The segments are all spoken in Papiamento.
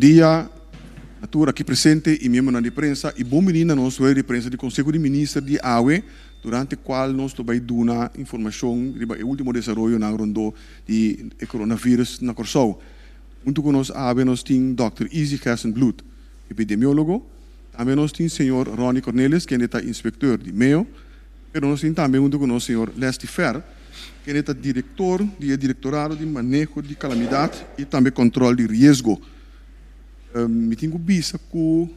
Bon dia na tur aki presente y miembronan di prensa y bon bini na nos rueda di prensa di Conseho di Minister di awe durante cual nos lo bay duna informacion riba e ultimo desaroyonan rondó di e coronavirus na Corsou. Hunto cu nos awe nos tin Dòkter Izzy Gerstenbluth, epidemiologo, tambe nos tin señor Ronnie Cornelis kende ta inspecteur di meo, Pero nos tin tambe huntu ku nos señor Leslie Fer, kende ta direktor di e Direktorado di Maneho di Kalamidat i tambe Kòntròl di Riesgo. Mi tin ku bisa ku,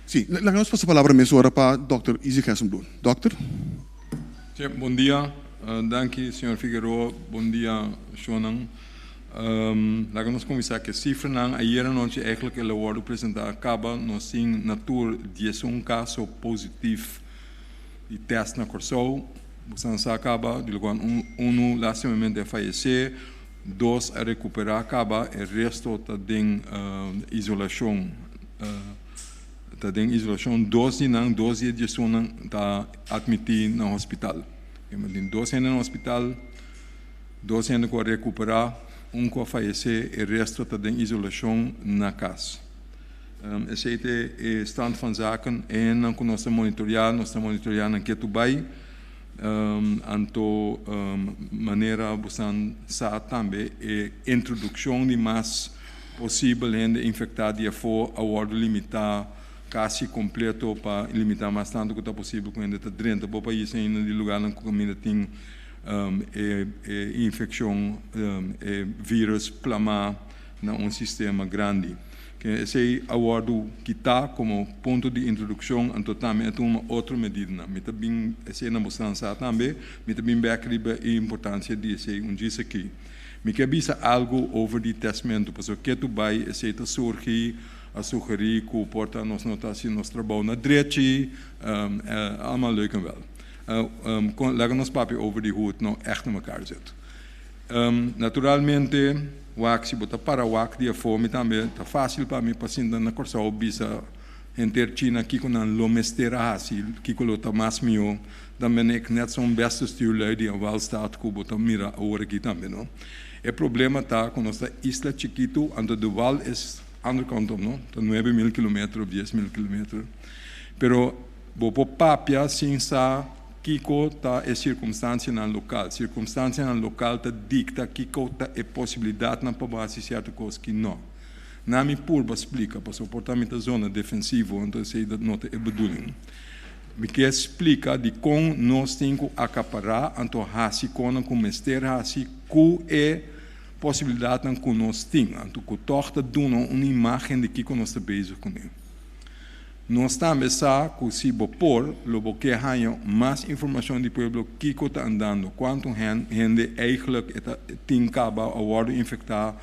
si, laga nos pasa palabra mesora pa dòkter Izzy Gerstenbluth. Dòkter. Sí, bon dia. Danki, señor Figueroa. Bon dia, shownan. Laga nos kuminsá ku e sifranan. Ayera nochi eigenlijk el a wòrdu presentá kaba. Nos tin na tur 11 kaso positif. Di tèst na Kòrsou, boso sa kaba, di lokual unu lastimamente a fayesé, dos a rekuperá kaba, e resto ta den isolashon, ta den isolashon, dos di nan, dos di e diesunnan ta atmití na hospital. Tin dos hende na hospital, dos hende ku a rekuperá, un ku a fayesé, e resto ta den isolashon na kas. Esei ta e stand van zaken. E hendenan ku nos ta monitoreá, nos ta monitoreá nan ketu bai. Anto manera bosan sa tambe e introdukshon di mas posibel hende infektá di afó a wòrdu limitá kasi kompleto pa limitá mas tantu ku ta posibel ku hende ta drenta bo pais ainda di lugarnan ku kaminda tin e infekshon, e virus plamá na un sistema grandi. Ke esei a wòrdu kitá komo punto di introdukshon, anto tambe a tuma otro medidanan. Mi ta bin esei na boso sa tambe, mi ta bin bèk riba e importansia di esei un djis aki. Mi ke bisa algu over di tèstmentu, pasobra ketu bai esei ta surgi, a sugerí ku por ta nos no ta hasi nos trabou na drechi, allemaal leuk en wel. Laga nos papia over di hoe het nou echt in mekaar zit. Naturalmente, wak si bo ta para wak di afó, mi tambe ta fásil pa mi pa sinta na Kòrsou bisa henter China kiko nan lo mester a hasi, kiko lo ta mas mihó. Dan ben ik net zo'n beste stuurlui di een welstaat ku bo ta mira awor aki tambe, no. E problema ta ku nos ta isla chikitu, anto de wal is andere kant op, no, ta 9000 kilometer of 10.000 kilometer. Pero bo por papia sin sa Kiko ta e sirkumstansianan lokal? Sirkumstansianan lokal ta dikta kiko ta e posibilidatnan pa bo hasi sierto kos ki no. Na mi purba splika, pasobra por ta mi ta zona defensivo, anto esei no ta e bedoeling. Mi ke splika dikon nos tin ku akapará anto hasi konan ku mester hasi ku e posibilidatnan ku nos tin, anto ku tòg ta duna un imágen di kiko nos ta bezig kuné. Nos tambe sa ku si bo por, lo bo ke haña mas informashon di pueblo kiko ta andando, kuantu hende eigelijk e ta tin kaba a wòrdu infektá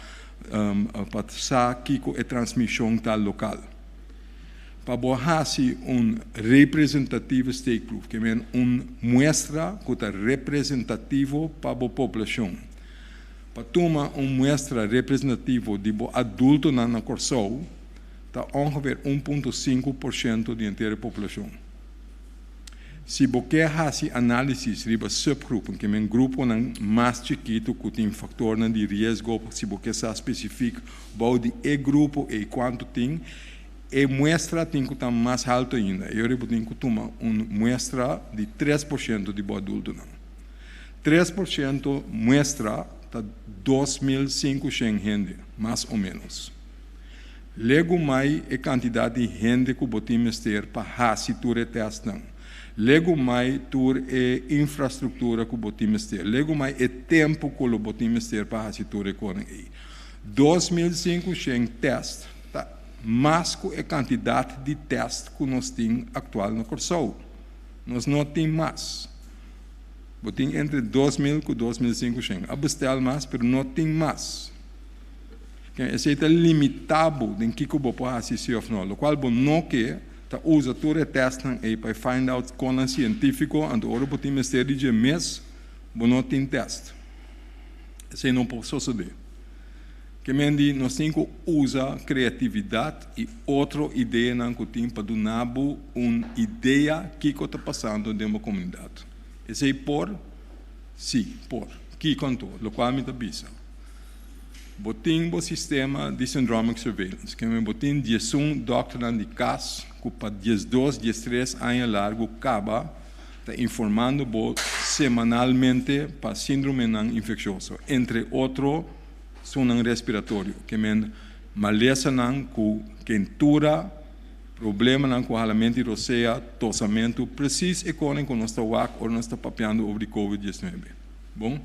pa sa kiko e transmishon ta lokal. Pa bo hasi un representatieve steekproef, ke men un muestra ku ta representativo pa bo poblashon. Pa tuma un muestra representativo di bo adultonan na Kòrsou, ta ongeveer 1.5% di henter e populashon. Si bo ke hasi análisis riba subgroepen, ke men gruponan mas chikitu ku tin faktornan di riesgo, si bo ke sa spesifik bou di e grupo ei kuantu tin, e muestra tin ku ta mas haltu ainda. E ora bo tin ku tuma un muestra di 3% di bo adultonan. 3% muestra ta 2500 hende, mas o ménos. Legumai e kantidat di hende ku bo tin mester pa hasi tur e tèstnan. Legumai tur e infrastruktura ku bo tin mester. Legumai e tempu ku lo bo tin mester pa hasi tur e konan ei. 2500 tèst ta mas ku e kantidat di tèst ku nos tin aktual na Kòrsou. Nos no tin mas. Bo tin entre 2000 ku 2500. A bestèl mas, pero no tin mas. Ken esei ta limitá bo den kiko bo por hasi si òf no. Lokual bo no ke ta usa tur e tèstnan ei pa e find out konnan sientífiko, anto ora bo tin mester di dje mes, bo no tin tèst. Esei no por sosodé. Ke men di nos tin ku usa kreatividat i otro ideanan ku tin pa duna bo un idea kiko ta pasando den bo komunidat. Esei por? Sí, por. Kiko anto? Lokual mi ta bisa. Bo tin bo sistema di syndromic surveillance, ke men bo tin 11 dòkternan di kas ku pa 12, 13 aña largu kaba ta informando bo semanalmente pa síndromenan infekshioso, entre otro esunnan respiratorio, ke men malesanan ku kentura, problemanan ku halamentu di rosea, tosamentu, presis e konen ku nos ta wak ora nos ta papiando over di COVID-19. Bon?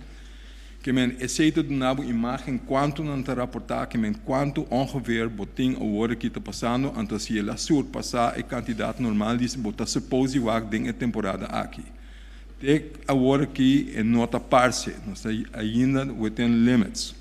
Ke men esei ta duna bo imágen kuantu nan ta raportá, ke men kuantu ongeveer bo tin awor aki ta pasando, anto si el a surpasá e kantidat normal di bo ta suppose di wak den e temporada aki. Te awor aki e no ta parse, nos ta ainda within limits.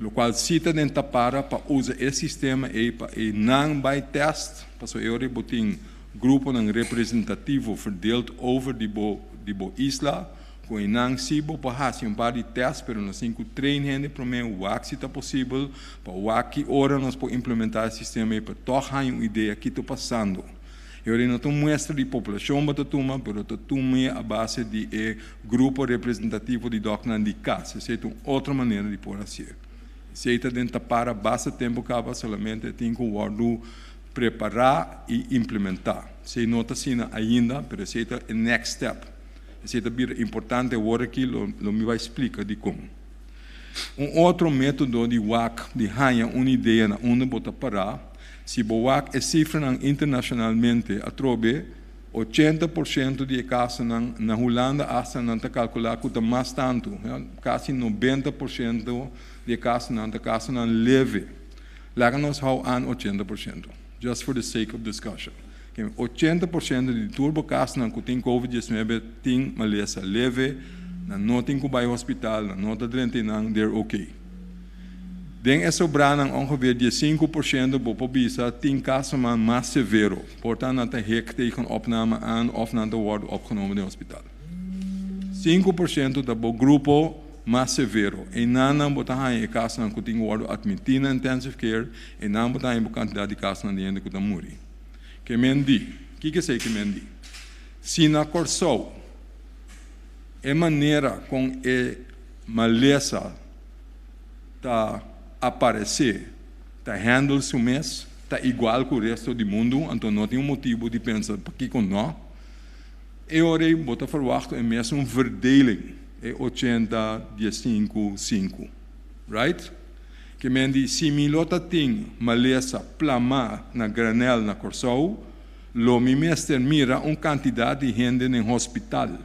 Lokual si ta den tapara pa usa e sistema ei pa e nan bai tèst, pasobra e ora bo tin gruponan representativo verdeeld over di bo di bo isla, Ku einan si bo por hasi un par di tèst, pero nos tin ku train hende promé wak si ta posibel, pa wak ki ora nos por implementá e sistema ei pa tòg haña un idea ki ta pasando. E ora ei no ta un muestra di poblashon bo ta tuma, pero ta tum'é a base di e grupo representativo di dòkternan di kas. Esei ta un otro manera di por hasié. Esei ta den tapara basta tempu kaba, solamente e tin ku wòrdu prepará i implementá. Esei no ta asina ainda, pero esei ta e next step. Esei ta bira importante awor aki, lo lo mi bai splika dikon. Un otro método di wak di haña un idea na unda bo ta pará, si bo wak e sifranan internashonalmente atrobe, 80% di e kasonan na Hulanda asta nan ta kalkulá ku ta mas tantu, kasi 90% di e kasonan ta kasonan leve. Laga nos hou aan 80%, just for the sake of discussion. 80% di tur bo kasonan ku tin Covid 19 tin malesa leve, nan no tin ku bai hospital, nan no ta drenta einan, they're okay. Den e sobranan ongeveer 15% bo por bisa tin kasonan mas severo, por ta nan ta hek tegen opname aan òf nan ta wòrdu opgenomen den hospital. 5% ta bo grupo mas severo, einan nan bo ta haña e kasonan ku tin ku wòrdu atmití na intensive care, einan bo ta haña bo kantidat di kasonan di hende ku ta muri. Ke men di? Kiko esei ke men di? Si na Kòrsou e manera kon e malesa ta aparesé ta handle su mes ta igual ku resto di mundu, anto no tin un motibu di pensa pakiko nò. E ora ei bo ta ferwachtu e mesun verdeling, e 80, 15, 5. Right? Ke men di si mi lo ta tin malesa plamá na granèl na Kòrsou, lo mi mester mira un kantidat di hende den hospital.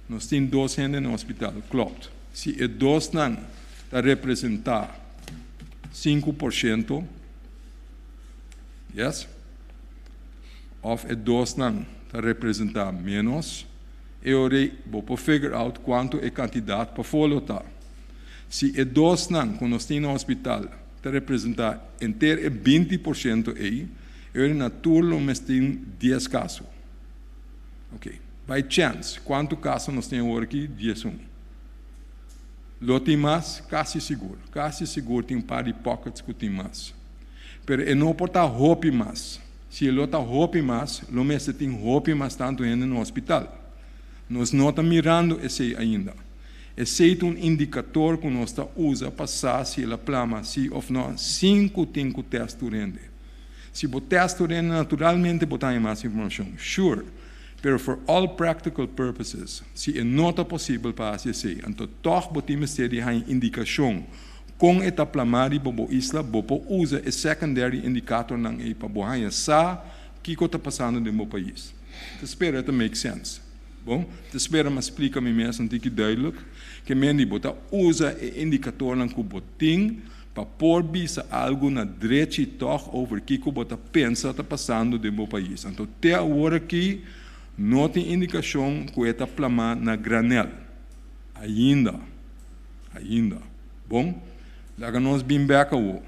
Nos tin dos hende den hospital, klopt. Si e dosnan ta representá 5%, yes, òf e dosnan ta representá ménos, e ora ei bo por figure out kuantu e kantidat pafó lo ta. Si e dosnan ku nos tin na hospital ta representá henter e 20% ei, e ora na tur lo mes tin 10 kaso. Ok, by chance, kuantu kaso nos tin awor aki? 11. Lo tin mas? Kasi sigur. Kasi sigur tin un par di pockets ku tin mas. Pero e no por ta hopi mas. Si e lo ta hopi mas, lo mester tin hopi mas tantu hende na hospital. Nos no ta mirando esei ainda. Esei ta un indikator ku nos ta usa pa sa si el a plama si òf nò sin ku tin ku tèst tur hende. Si bo tèst tur hende naturalmente bo ta haña mas informashon, sure, pero for all practical purposes si e no ta posibel pa hasi esei anto tòg bo tin mester di haña indikashon kon e ta plamá riba bo isla, bo por usa e secondary indikatornan ei pa bo haña sa kiko ta pasando den bo pais. Ta spera e ta make sense. Bon, ta spera mi a splika mi mes un tiki duidelijk. Ke men di bo ta usa e indikatornan ku bo tin pa por bisa algu na drechi tòg over kiko bo ta pensa ta pasando den bo pais. Anto te awor aki no tin indikashon ku e ta plamá na granèl. Ainda. Ainda. Bon, laga nos bin bèk awor.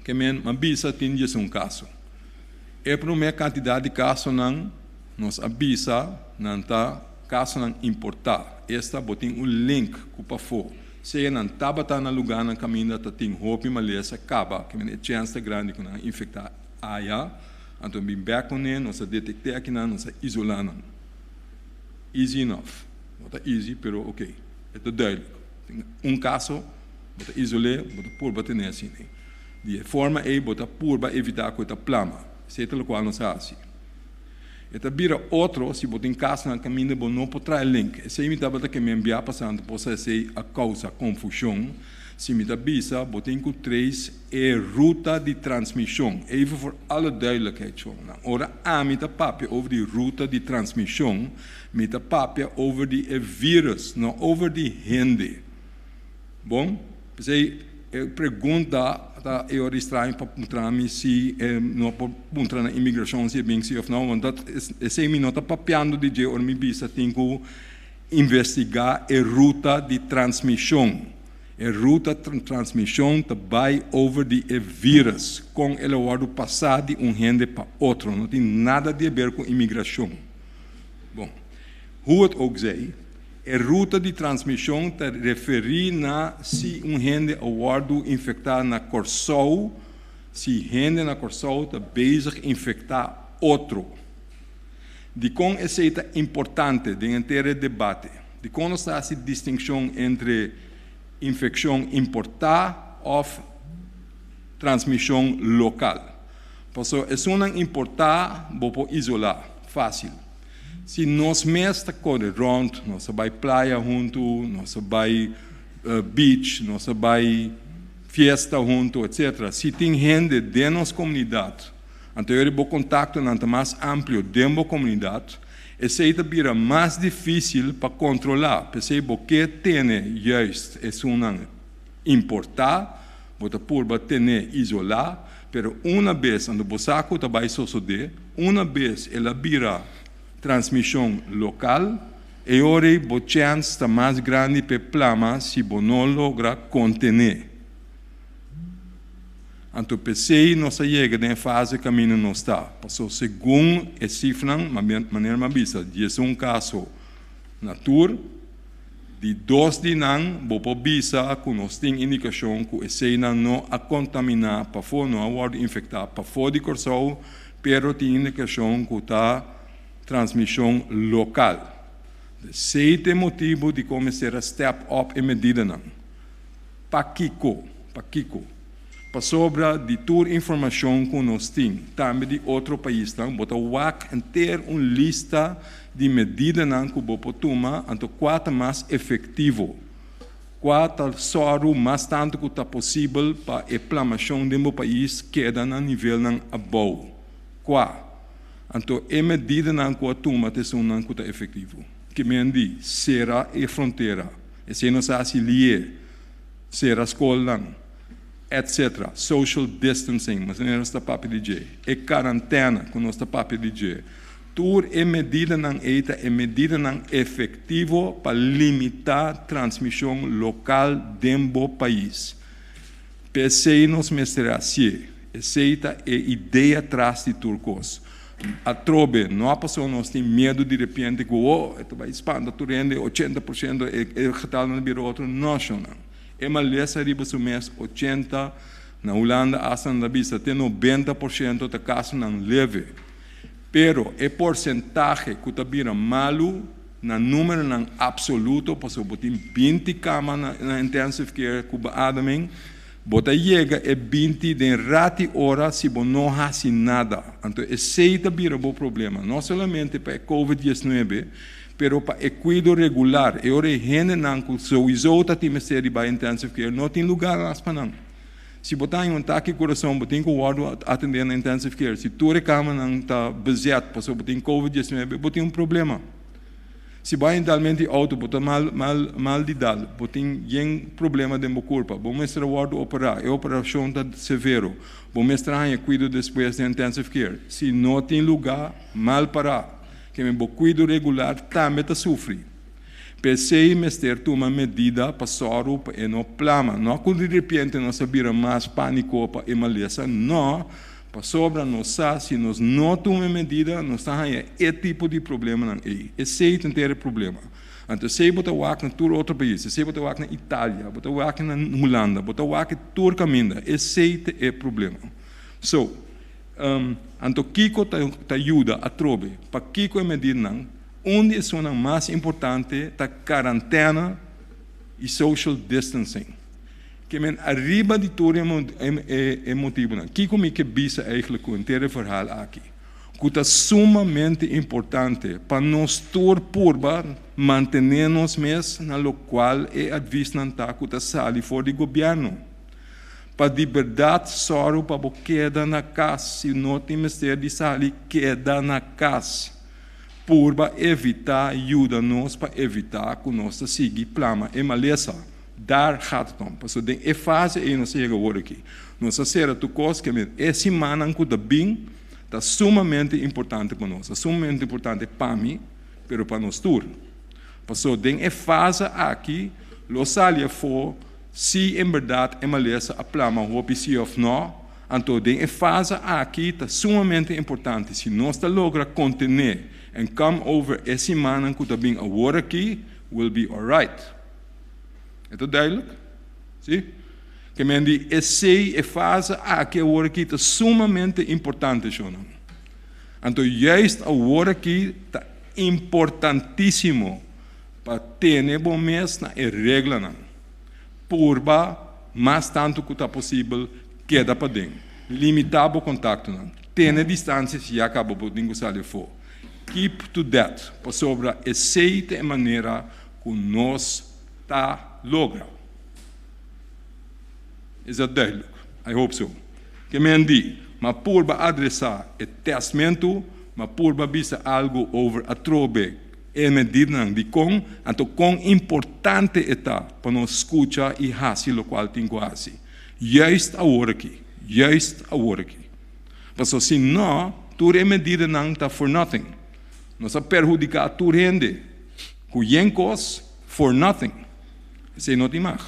Ke men mi a bisa tin 11 kaso. E promé kantidat di kasonan nos a bisa nan ta kasonan importá, esta bo tin un link ku pafó, sea nan tabata na lugánan kaminda ta tin hopi malesa kaba, ke men e chèns ta grandi ku nan a infektá aya, anto bin bèk kuné, nos a detekt'é akinan, nos a isolá nan. Easy enough. No ta easy, pero oké, e ta duidelijk. Tin un kaso. Bo ta isol'é, bo ta purba ten'é asina. Di e forma ei bo ta purba evitá ku e ta plama. Esei ta lokual nos a hasi. E ta bira otro si bo tin kasnan kaminda bo no por traha link. Esei mi tabata ke mi enviá pasando por sa esei a kousa konfushon. Si mi ta bisa bo tin ku trace e ruta di transmishon. Even voor alle duidelijkheid shownan. Ora ami ta papia over di ruta di transmishon, mi ta papia over di e virus, no over di hende. Bon, p'esei e pregunta ta e ora di straño pa puntra mi si e no por puntra na imigrashon si e bin si òf no, want dat esei mi no ta papiando di dje ora mi bisa tin ku investigá e ruta di transmishon. E ruta transmishon ta bai over di e vírus, kon el a wòrdu pasá di un hende pa otro, no tin nada di haber ku imigrashon. Bon, hoe het ook zij, E ruta di transmishon ta referí na si un hende a wòrdu infektá na Kòrsou, si hende na Kòrsou ta bezig infektá otro. Dikon esei ta importante den henter e debate? Dikon nos ta hasi distinkshon entre infekshon importá òf transmishon lokal? Pasobra esunnan importá bo por isolá fásil. Si nos mes ta kore rònt, nos ta bai playa huntu, nos ta bai beach, nos ta bai fiesta huntu, etcetera. Si tin hende den nos komunidat, anto yori bo kontaktonan ta mas amplio den bo komunidat, esei ta bira mas difísil pa kontrolá. P'esei bo ke tene juist esunnan importá, bo ta purba ten'é isolá, pero una bes anto bo sa ku ta bai sosodé, una bes el a bira transmishon lokal, e ora ei bo chèns ta mas grandi p'e plama si bo no logra kontené. Anto p'esei nos a yega den e fase kaminda nos ta, paso segun e sifranan, manera mi a bisa, 11 kaso na tur, Di dos di nan bo por bisa ku nos tin indikashon ku eseinan no a kontaminá pafó, no a wòrdu infektá pafó di Kòrsou, pero tin indikashon ku ta transmishon lokal. Esei ta e motibu dikon mester a step up e medidanan. Pakiko? Pakiko? Pasobra di tur informashon ku nos tin, tambe di otro paisnan, bo ta wak henter un lista di medidanan ku bo por tuma, anto kua ta mas efektivo, kua ta sòru mas tantu ku ta posibel pa e plamashon den bo pais keda na nivelnan abou, kua. Anto e medidanan ku a tuma ta esunnan ku ta efektivo. Ke men di sera e frontera, esei nos a hasi lié. Sera skolnan, etc. Social distancing, manera nos ta papia di dje, e karantena ku nos ta papia di dje, tur e medidanan ei ta e medidanan efektivo pa limitá transmishon lokal den bo pais. P'esei nos mester hasié. Esei ta e idea tras di tur kos. Atrobe, no a pasobra nos tin miedu di repente ku oh, e ta bai spanta tur hende, 80% e getalnan ta bira otro. No, shonnan. E malesa riba su mes 80, na Hulanda asta nan ta bisa te 90% ta kasonan leve. Pero e porsentahe ku ta bira malu na numeronan apsoluto, pasobra bo tin 20 kama na intensive care ku beademing, Bo ta yega e 20 den rati ora si bo no hasi nada. Anto esei ta bira bo problema, no solamente pa e covid 19, pero pa e kuido regular. E ora e hendenan ku souiso ta tin mester di bai intensive care no tin lugar mas pa nan. Si bo ta haña un taki kurason bo tin ku wòrdu atendé na intensive care. Si tur e kamanan ta bezet pasobra bo tin covid 19, bo tin un problema. Si bo a entalmente auto bo ta mal mal mal di dal, bo tin yen problema den bo kurpa, bo mester a wòrdu operá, e operashon ta severo, bo mester a haña kuido despues den intensive care. Si no tin lugá, mal pará, ke men bo kuido regular tambe ta sufri. P'esei mester tuma medida pa sòru pa e no plama. No ku di repente nos a bira mas pániko pa e malesa, no. Pasobra nos sa si nos no tuma e medida, nos ta haña e tipo di problemanan ei. Esei ta henter e problema. Anto esei bo ta wak na tur otro pais, esei bo ta wak na Italia, bo ta wak na Hulanda, bo ta wak tur kaminda. Esei ta e problema. So, anto kiko ta ta yuda atrobe? Pakiko e medidanan? Un di esunnan mas importante ta karantena i social distancing. Ke men ariba di tur e motibunan, kiko mi ke bisa eigenlijk ku henter e verhaal aki? Ku ta sumamente importante pa nos tur purba mantené nos mes na lokual e advisnan ta ku ta sali for di gobièrnu. Pa di bèrdat sòru pa bo keda na kas, si no tin mester di sali, keda na kas. Purba evitá yuda nos pa evitá ku nos ta sigui plama e malesa. Daar gaat het om. Pasobra den e fase ei nos a yega awor aki. Nos a sera tur kos ke men e simannan ku ta bin ta sumamente importante pa nos. Ta sumamente importante pa mi, pero pa nos tur. Pasobra den e fase aki lo sali afó si en bèrdat e malesa a plama hopi si òf nò. Anto den e fase aki ta sumamente importante si nos ta logra kontené en come over e simannan ku ta bin awor aki, we'll be alright. E ta duidelijk? Si? Ke men di esei e fase aki awor aki ta sumamente importante, shonnan. Anto juist awor aki ta importantísimo pa tene bo mes na e reglanan. Purba mas tantu ku ta posibel keda paden. Limitá bo kontaktonan. Tene distansia si ya kaba bo tin ku sali afó. Keep to that, pasobra esei ta e manera ku nos ta logra. Is dat duidelijk? I hope so. Ke men di, Ma purba adresá e tèstmentu, ma purba bisa algu over atrobe e medidanan dikon, anto kon importante e ta pa nos skucha i hasi lokual tin ku hasi. Juist awor aki. Juist awor aki. Pasobra si no, tur e medidanan ta for nothing. Nos a perhudiká tur hende. Ku yen kos for nothing. Esei no tin mag.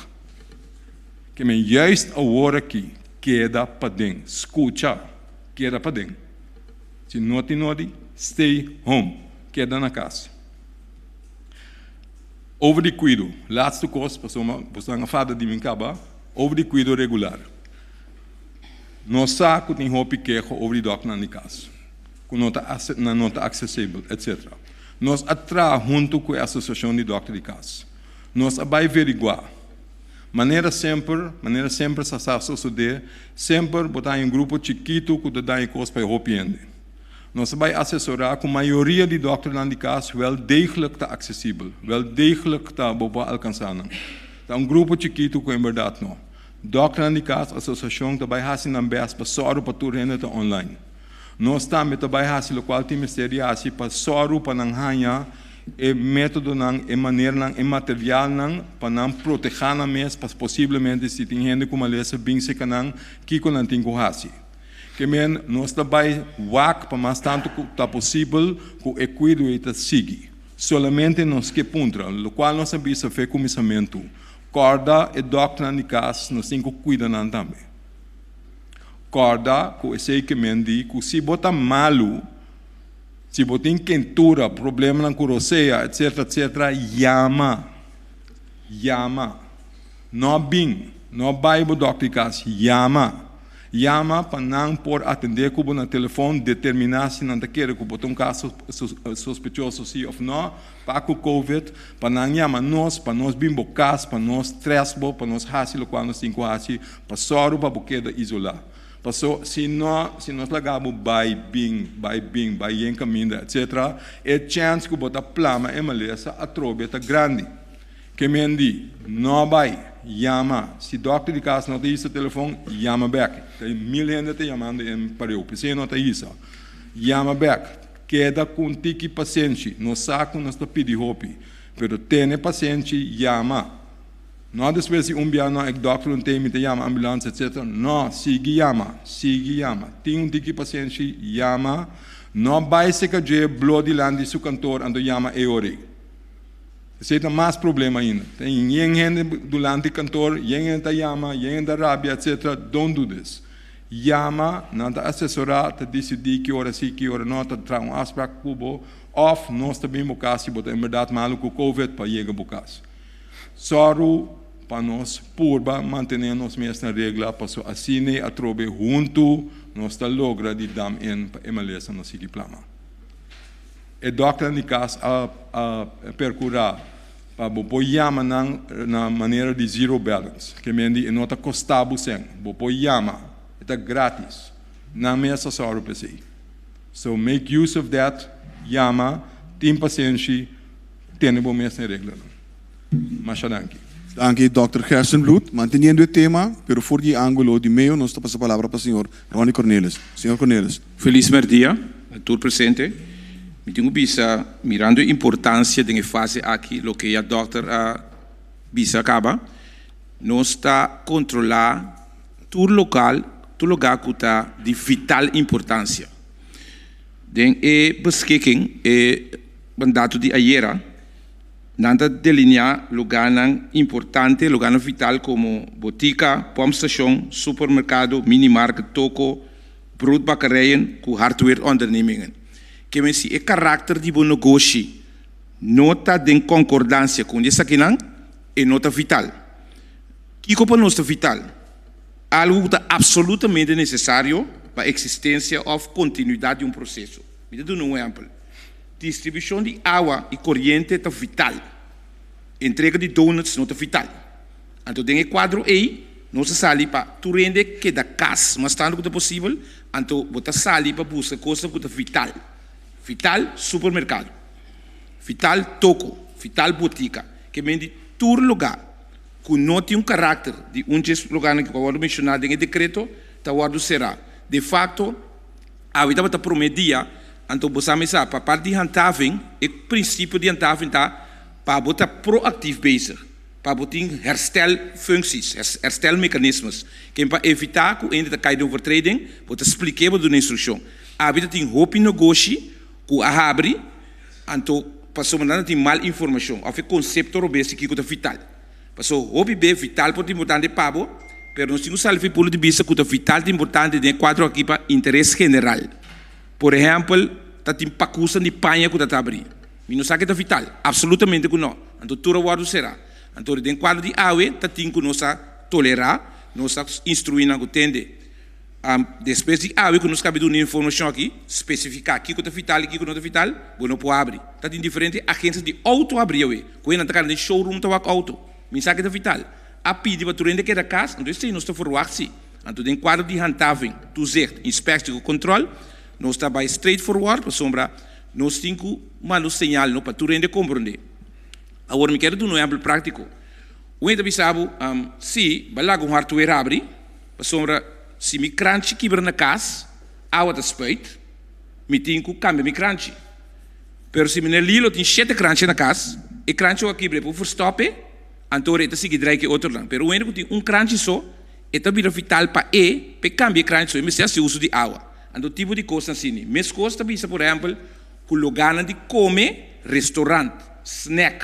Ke men juist awor aki keda paden. Skucha, keda paden. Si no tin nodi, stay home. Keda na kas. Over di kuido, laatste kos, pasobra boso nan a fada di mi kaba, over di kuido regular. Nos sa ku tin hopi keho over di dòkternan di kas. Ku no ta nan no ta aksesibel, etc. Nos a traha huntu ku e asosiashon di dòkter di kas. Nos a bai veriguá. Manera semper, manera semper sa sa sosodé, semper bo ta haña un grupo chikitu ku ta daña kos pa e hopi hende. Nos a bai asesorá ku mayoria di dòkternan di kas wèl degelijk ta aksesibel, wèl degelijk ta bo por alkansá nan. Ta un grupo chikitu ku en bèrdat no. Dòkternan di kas, asosiashon ta bai hasi nan bèst pa sòru pa tur hende ta online. Nos tambe ta bai hasi lokual tin mester di hasi pa sòru pa nan haña e métodonan, e maneranan, e materialnan pa nan protehá nan mes pa posiblemente si tin hende ku malesa bin serka nan, kiko nan tin ku hasi. Ke men nos ta bai wak pa mas tantu ku ta posibel ku e kuido ei ta sigui. Solamente nos ke puntra, lokual nos a bisa fe kuminsamentu, kòrda e dòkternan di kas nos tin ku kuida nan tambe. Kòrda ku esei ke men di ku si bo ta malu, si bo tin kentura, problemanan ku rosea, etsetera, etsetera, yama. Yama. No bin, no bai bo dòkter di kas, yama. Yama pa nan por atendé ku bo na telefòn, determiná si nan ta kere ku bo ta un kaso sospechoso si òf nò. Pa ku covid, pa nan yama nos, pa nos bin bo kas, pa nos trèst bo, pa nos hasi lokual nos tin ku hasi, pa sòru pa bo keda isolá. Paso, si no, si nos laga bo bai, bin, bai, bin, bai yen kaminda, etsetera, e chèns ku bo ta plama e malesa atrobe ta grandi. Ke men di, No bai, yama. Si dòkter di kas no ta hisa telefòn, yama bèk. Ta mil hende ta yamando en pareu, p'esei no ta hisa. Yama bèk. Keda ku un tiki pasenshi. Nos sa ku nos ta pidi hopi, pero tene pasenshi, yama. No despues di un bia no, ek dòkter un tei mi ta yama ambulans etc. No, sigui yama, sigui yama. Tin un tiki pasenshi, yama. No bai seka dje blo dilanti di su kantor anto yama e ora ei. Esei ta mas problema ainda. Tin yen hende dulanti kantor, yen hende ta yama, yen hende ta rabia etc. Don't do this. Yama, nan ta asesorá, ta disidí ki ora sí, ki ora no, ta traha un afsprak ku bo, òf nos ta bin bo kas si bo ta en bèrdat malu ku covid pa yega bo kas. Sòru pa nos purba mantené nos mes na regla paso asina atrobe huntu nos ta logra di dam in pa e malesa no sigui plama. E dòkternan di kas a a perkurá. Pa bo por yama nan na manera di zero balance. Ke men di e no ta kosta bo sèn. Bo por yama. E ta gratis. Nan mes a sòru pa esei. So make use of that, yama, tin pasenshi, tene bo mes na e reglanan. Masha danki. Danki Dòkter Gerstenbluth. Manteniendo e tema, pero for di e angulo di meo, nos ta pasa palabra pa señor Ronnie Cornelis. Señor Cornelis. Felis merdia na tur presente. Mi tin ku bisa, mirando e importansia den e fase aki, loke ya dòkter a bisa kaba, nos ta kontrolá tur lokal, tur lugá ku ta di vital importansia. Den e beskikking, e mandato di ayera, Nan ta delineá lugánan importante, lugánan vital komo botika, pòmpstashon, supermerkado, minimarket, toko, broodbakkerijen ku hardwareondernemingen. Ke men si e karakter di bo negoshi no ta den konkordansia ku un di esakinan, e no ta vital. Kiko pa nos ta vital? Algu ku ta absolutamente nesesario pa eksistensia òf kontinuidat di un proseso. Mi ta duna un ehèmpel. Distribushon di awa i koriente ta vital. Entrega di donuts no ta vital. Anto den e kuadro ei nos a sali pa tur hende keda kas mas tantu ku ta posibel, anto bo ta sali pa buska kosnan ku ta vital. Vital supermerkado, vital toko, vital botika, ke men di tur lugá ku no tin un karakter di un djes lugánan ku a wòrdu menshoná den e dekreto ta wòrdu será. De fakto. Awe tabata promé dia, anto bo sa mesa, pa parti di handhaving, e prinsipio di handhaving ta pa bo ta proaktief bezig, pa bo tin herstelfuncties, herstelmechanismes, ken pa evitá ku hende ta kai den overtreding, bo ta splik'é, bo duna instrukshon. Awe ta tin hopi negoshi ku a habri, anto pasobra nan ta tin mal informashon òf e konsepto robes di kiko ta vital. Paso hopi be vital por ta importante pa bo, pero nos tin ku sali fi punto di bista ku ta vital ta importante den e kuadro aki pa interes general. Por ehèmpel, ta tin pakusnan di paña ku ta ta abrí. Mi no sa ke ta vital, apsolutamente ku no. Anto tur a wòrdu será. Anto den kuadro di awe ta tin ku nos a tolerá, nos a instruí nan ku tende. Despues di awe ku nos kabe duna informashon aki, spesifiká kiko ta vital i kiko no ta vital, bo no por habri. Ta tin diferente agensia di outo habri awe, ku hende ta kana den showroom ta wak outo. Mi sa ke ta vital. A pidi pa tur hende keda kas, anto esei nos ta ferwagt si. Anto den kuadro di handhaving, toezicht, inspectie ku control, nos ta bai straight forward pasobra nos tin ku manda un señal no pa tur hende komprondé. Awor mi kier duna un ehèmpel práktiko. Un hende ta bisa bo, Si, bo a laga un hardware habri. Pasobra si mi kranchi kibra na kas, awa ta spuit, mi tin ku kambia mi kranchi. Pero si meneer Lilo tin shete kranchi na kas, e kranchi ku a kibra e por verstòp e, anto ora e ta sigui drai ku e otronan. Pero un hende ku tin un kranchi so, e ta bira vital pa e pa e kambia e kranchi so, e mester hasi uso di awa. Anto tipo di kosnan asina. Meskos ta bisa por ehèmpel ku logánan di kome, restorant, snèk.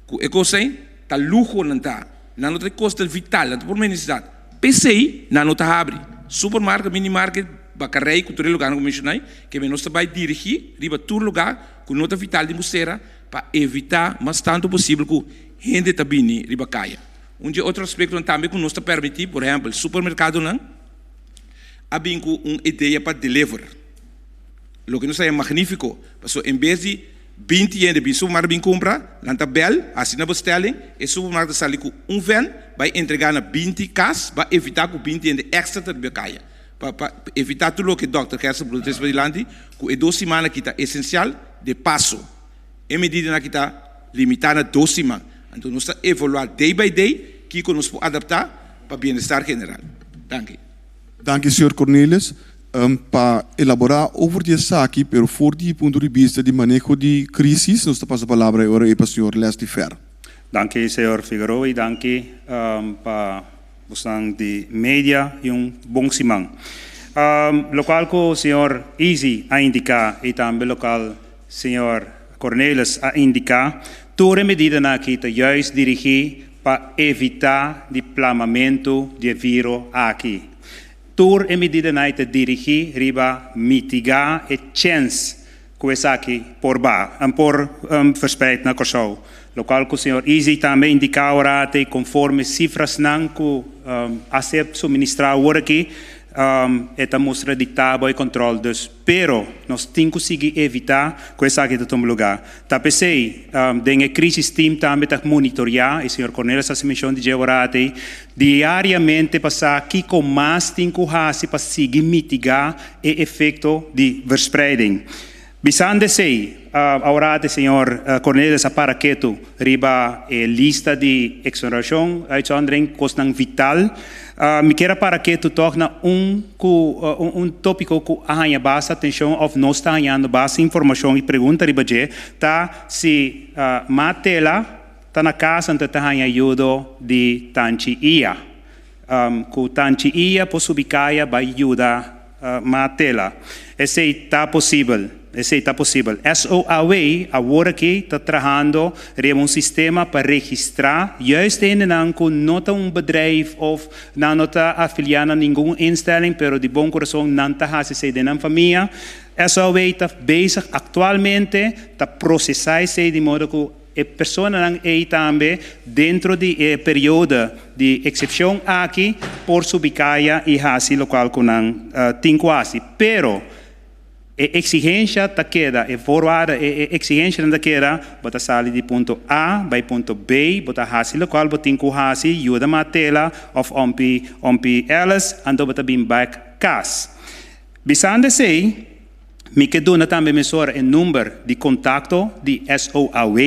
Ku e kos ei ta luho nan ta, nan no ta e kos ta vital, nan ta por nesesidat. P'esei nan no ta habri. Supermarket, minimarket, bakarei ku tur e lugarnan ku menshoná ei, ke men nos ta bai dirigí riba tur lugar ku no ta vital di mustera pa evitá mas tantu posibel ku hende ta bini riba kaya. Un dje otro aspektonan tambe ku nos ta permití, por ehèmpel, supermerkadonan a bin ku un idea pa deliver. Loke nos ta haña magnífiko, pasobra en bes di 20 hende bin supermarkt bin kumpra, nan ta bèl, hasi na bestelling, e supermarkt ta sali ku un vèn bai entregá na 20 kas pa evitá ku 20 hende èkstra ta riba kaya. Pa pa evitá tur loke dòkter Gerson Bruno trese padilanti, ku e dos siman aki ta esensial, de paso e medidanan aki ta limitá na dos siman. Anto nos ta evaluá day by day kiko nos por adaptá pa bienestar general. Danki. Danki señor Cornelis. Pa elaborá over di esaki, pero for di punto di bista di maneho di crisis, nos ta pasa palabra e ora ei pa señor Leslie Fer. Danki señor Figueroa y danki pa bosnan di media y un bon siman. Locual cu señor Easy a indica y tambe locual señor Cornelis a indica, tur e medidanan aki ta juist dirigi pa evita di plamamento di e viro aki. Tur e medidanan ei ta dirigí riba mitigá e chèns ku esaki por ba en por verspreid na Kòrsou. Lokual ku señor Izzy tambe indiká ora te konforme sifrasnan ku a ser suministrá awor aki. E ta mustra di ta bou control dus, pero nos tin cu sigui evita cu esaki ta tuma lugar. Ta p'esey den e crisis team tambe ta monitorea, y señor Cornelis a haci mencion di dje orate, diariamente pa sa kico mas tin cu haci pa sigui mitiga e efecto di verspreiding. Bisando esey, aworate señor Cornelis a para ketu riba e lista di exoneracion, uitzondering, cosnan vital. Mi kier a para ketu toch na un cu un topico cu a haña basta atencion of nos ta hañando basta informacion y pregunta riba dje, ta si Matela ta na cas anto e ta haña ayudo di Tanchi Iya. Cu Tanchi Iya por subi caya bay yuda Matela. Esey ta posibel. Esey ta posibel. SOAW awor aki ta trahando riba un sistema pa registra juist e hendenan cu no ta un bedrijf of nan no ta afilia na ningun instelling pero di bon corazon nan ta haci esey den nan famia. SOAW ta bezig actualmente ta procesa esey di modo cu E personanan ei tambe dentro di e periodo di eksepshon aki por subi kaya i hasi lokual ku nan tin ku hasi. Pero e eksigensha ta keda, e voorwaarde, e eksigenshanan ta keda, bo ta sali di punto A bai punto B, bo ta hasi lokual bo tin ku hasi, yuda Matela òf Ompi Ompi Ellis, anto bo ta bin bèk kas. Bisando esei, Mi ke duna tambe mesora e number di kontakto di SOAW,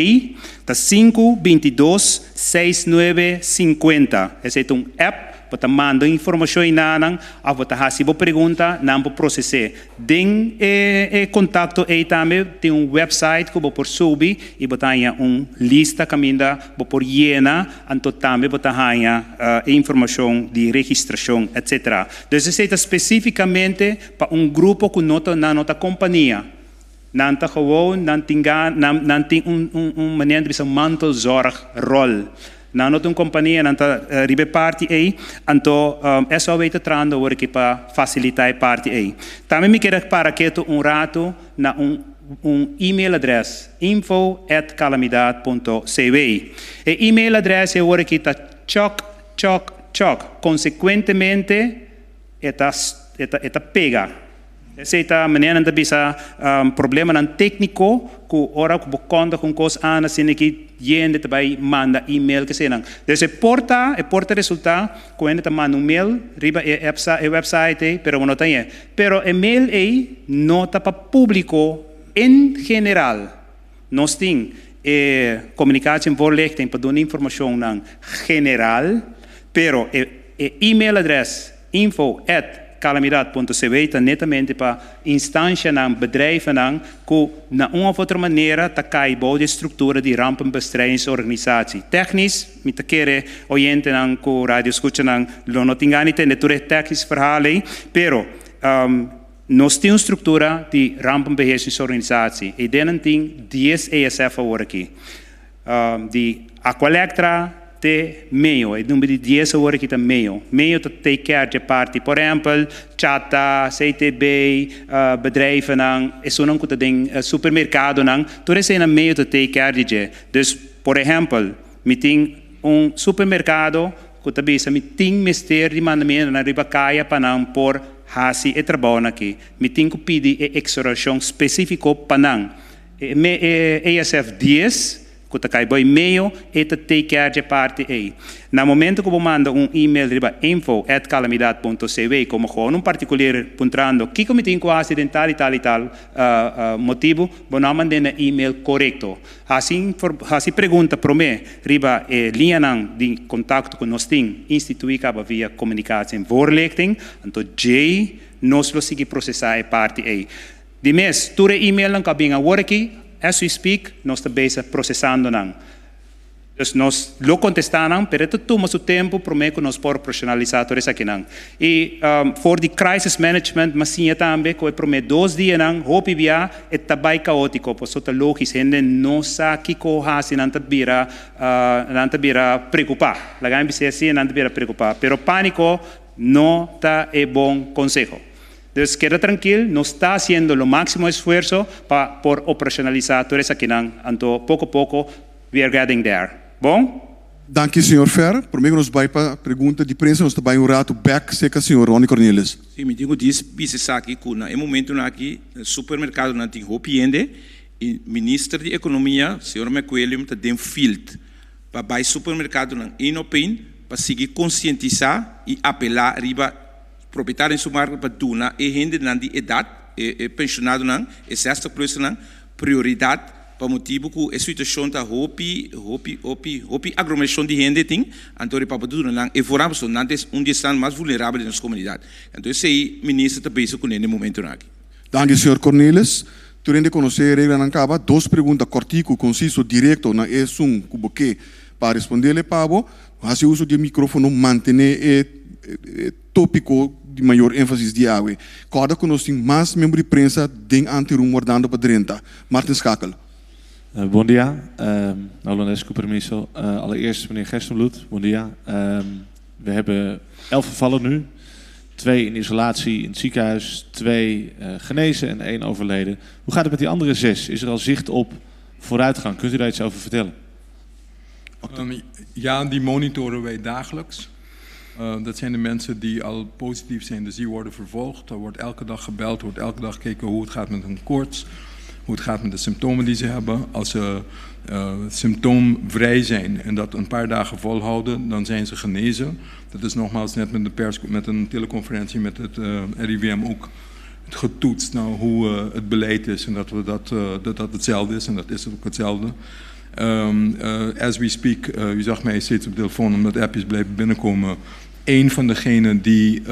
ta sinku 22 69 50. Esei ta un app, bo ta manda un informashon einan nan òf bo ta hasi bo pregunta, nan por proses'é. Den e e kontakto ei tambe tin un website ku bo por subi i bo ta haña un lista kaminda bo por yena, anto tambe bo ta haña e informashon di registrashon etsetera. Dus esei ta spesífikamente Pa un grupo ku no ta nan no ta kompania, nan ta gewoon nan tin ga nan nan tin un un un manera di bisa mantelzorg rol. Nan no ta un kompania, nan ta riba e parti ei, anto SOAW ta trahando awor aki pa fasilitá e parti ei. Tambe mi kere para ketu un ratu na un un email adres, info at calamidad punto cw. E email adres ei awor aki ta chok chok chok, konsekuentemente E ta e ta e ta pega. Esei ta manera nan ta bisa problemanan tékniko ku ora ku bo konta ku un kos anda asina ki yende ta bai manda email kesenan. Dus e por ta e por ta resultá ku hende ta manda un mail riba e epsa e website ei pero bo no ta hañ'é. Pero e mail ei no ta pa públiko en general. Nos tin e communicatie en voorlichting pa duna informacionnan general, pero e e e-mail adres info at calamidad punto cw ta netamente pa instancianan, bedrijvennan cu na un of otro manera ta cay bou di e structura di rampenbestrijdingsorganisatie. Technisch, mi ta kere oyentenan cu radioscuchanan lo no tin gana di tende tur e technisch verhaal ey, pero Nos tin un struktura di rampenbeheersingssorganisatie. E denan tin dies ESF awor aki. Di Aqualectra te Meo. E number di dies awor aki ta Meo. Meo ta take care dje parti. Por ehempel, Chata, CTB, bedrijvennan, esunnan ku ta den supermerkadonan, tur eseinan Meo ta take care di dje. Dus, por ehempel, mi tin un supermerkado ku ta bisa mi tin mester di manda mi hendenan riba kaya pa nan por hasi e trabounan aki. Mi tin ku pidi e eksorashon spesífiko pa nan. E ESF 10, ku ta kai boi meio, e ta take care dje parti ei. Na momento ku bo manda un email riba info at calamidad punto cw komo gewoon un partikulier puntrando kiko mi tin ku hasi den tal i tal i tal motibu, bo no a mand'é na email korekto. Hasi hasi pregunta promé riba e liñanan di kontakto ku nos tin instituí kaba via Communicatie en Voorlichting, anto djei nos lo sigui prosesá e parti ei. Di mes, tur e emailnan ku a bin awor aki, as we speak, nos ta bezig prosesando nan. Dus nos lo kontestá nan, pero e ta tuma su tempu promé ku nos por profeshonalisá tur esakinan. I for di crisis management m'a siña tambe ku e promé dos dianan hopi bia e ta bai kaótiko, pasobra ta lógis, hende no sa kiko hasi, nan ta bira nan ta bira preokupá. Laga mi bis'é asina, nan ta bira preokupá. Pero pániko no ta e bon konseho. Dus keda trankil, nos ta hasiendo lo máksimo esfuerso pa por operashonalisá tur esakinan, anto poko poko We are getting there. Bon? Danki señor Fer. Prome ku nos bai pa pregunta di prensa nos ta bai un ratu bek serka señor Ronnie Cornelis. Si, mi tin ku dis bisa esaki ku na e momentunan aki supermerkadonan tin hopi hende i minister di ekonomia señor McWilliam ta den field pa bai supermerkadonan een op een pa sigui konsientisá i apelá riba propietario di supermarket pa duna e hendenan di edat, e penshonadonan, e zestig plusnan prioridat pa motibu ku e situashon ta hopi, hopi, hopi, hopi aglomerashon di hende tin, anto riba pa duna nan e voorrang pasobra nan ta un di esnan mas vulnerabel den nos komunidat. Anto esei minister ta bezig kuné den momentunan aki. Danki señor Cornelis. Tur hende konosé e reglanan kaba. Dos pregunta kòrtiku, konsiso, direkto na esun ku bo ke pa respondele pa bo. Hasi uso di e mikrofono, mantené e tópiko di mayor énfasis di awe. Kòrda ku nos tin mas miembro di prensa den anteroom wardando pa drenta. Martin Schakel. Bon dia. Na Holandes ku permiso. Allereerst meneer Gerstenbluth, bon dia. We hebben 11 gevallen nu. 2 in isolatie in het ziekenhuis, 2 genezen en 1 overleden. Hoe gaat het met die andere 6? Is er al zicht op vooruitgang? Kunt u daar iets over vertellen? Ja, die monitoren wij dagelijks. Dat zijn de mensen die al positief zijn, dus die worden vervolgd. Er wordt elke dag gebeld, wordt elke dag gekeken hoe het gaat met hun koorts, hoe het gaat met de symptomen die ze hebben. Als ze symptoomvrij zijn en dat een paar dagen volhouden, dan zijn ze genezen. Dat is nogmaals net met, de pers, met een teleconferentie met het RIVM ook getoetst nou, hoe het beleid is en dat, we dat, dat dat hetzelfde is en dat is ook hetzelfde. As we speak, u zag mij steeds op de telefoon omdat appjes blijven binnenkomen. Een van degenen die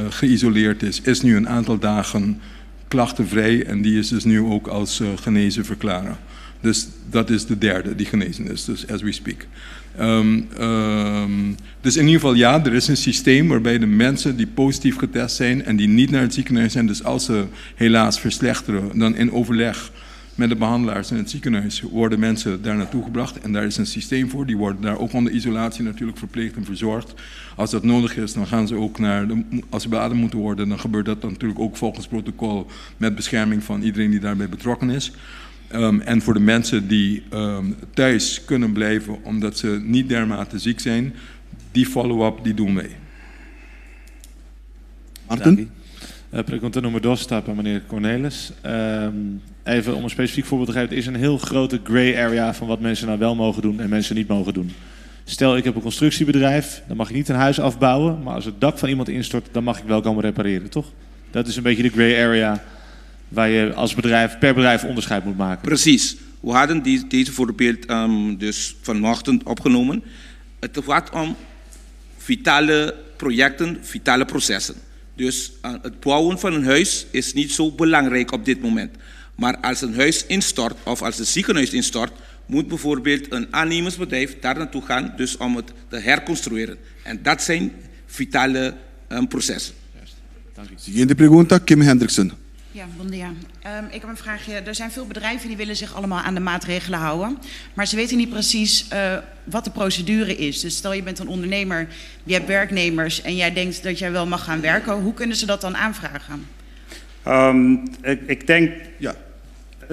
geïsoleerd is, is nu een aantal dagen klachtenvrij en die is dus nu ook als genezen verklaren. Dus dat is de derde die genezen is, dus as we speak. Dus in ieder geval ja, er is een systeem waarbij de mensen die positief getest zijn en die niet naar het ziekenhuis zijn, dus als ze helaas verslechteren, dan in overleg met de behandelaars in het ziekenhuis worden mensen daar naartoe gebracht. En daar is een systeem voor. Die worden daar ook onder isolatie natuurlijk verpleegd en verzorgd. Als dat nodig is, dan gaan ze ook naar de, als ze beademd moeten worden, dan gebeurt dat natuurlijk ook volgens protocol met bescherming van iedereen die daarbij betrokken is. En voor de mensen die thuis kunnen blijven omdat ze niet dermate ziek zijn, die follow-up die doen wij. Martin? Pregunta nummer dos staat bij meneer Cornelis. Even om een specifiek voorbeeld te geven. Het is een heel grote gray area van wat mensen nou wel mogen doen en mensen niet mogen doen. Stel, ik heb een constructiebedrijf, dan mag ik niet een huis afbouwen, maar als het dak van iemand instort, dan mag ik wel komen repareren, toch? Dat is een beetje de gray area waar je als bedrijf per bedrijf onderscheid moet maken. Precies. We hadden deze voorbeeld dus vanochtend opgenomen. Het gaat om vitale projecten, vitale processen. Dus het bouwen van een huis is niet zo belangrijk op dit moment. Maar als een huis instort of als een ziekenhuis instort, moet bijvoorbeeld een aannemersbedrijf daar naartoe gaan, dus om het te herconstrueren. En dat zijn vitale processen. Siguiente pregunta, Kim Hendrickson. Ja, bon dia. Ik heb een vraagje. Er zijn veel bedrijven die willen zich allemaal aan de maatregelen houden. Maar ze weten niet precies wat de procedure is. Dus stel je bent een ondernemer, je hebt werknemers en jij denkt dat jij wel mag gaan werken. Hoe kunnen ze dat dan aanvragen? Ik denk,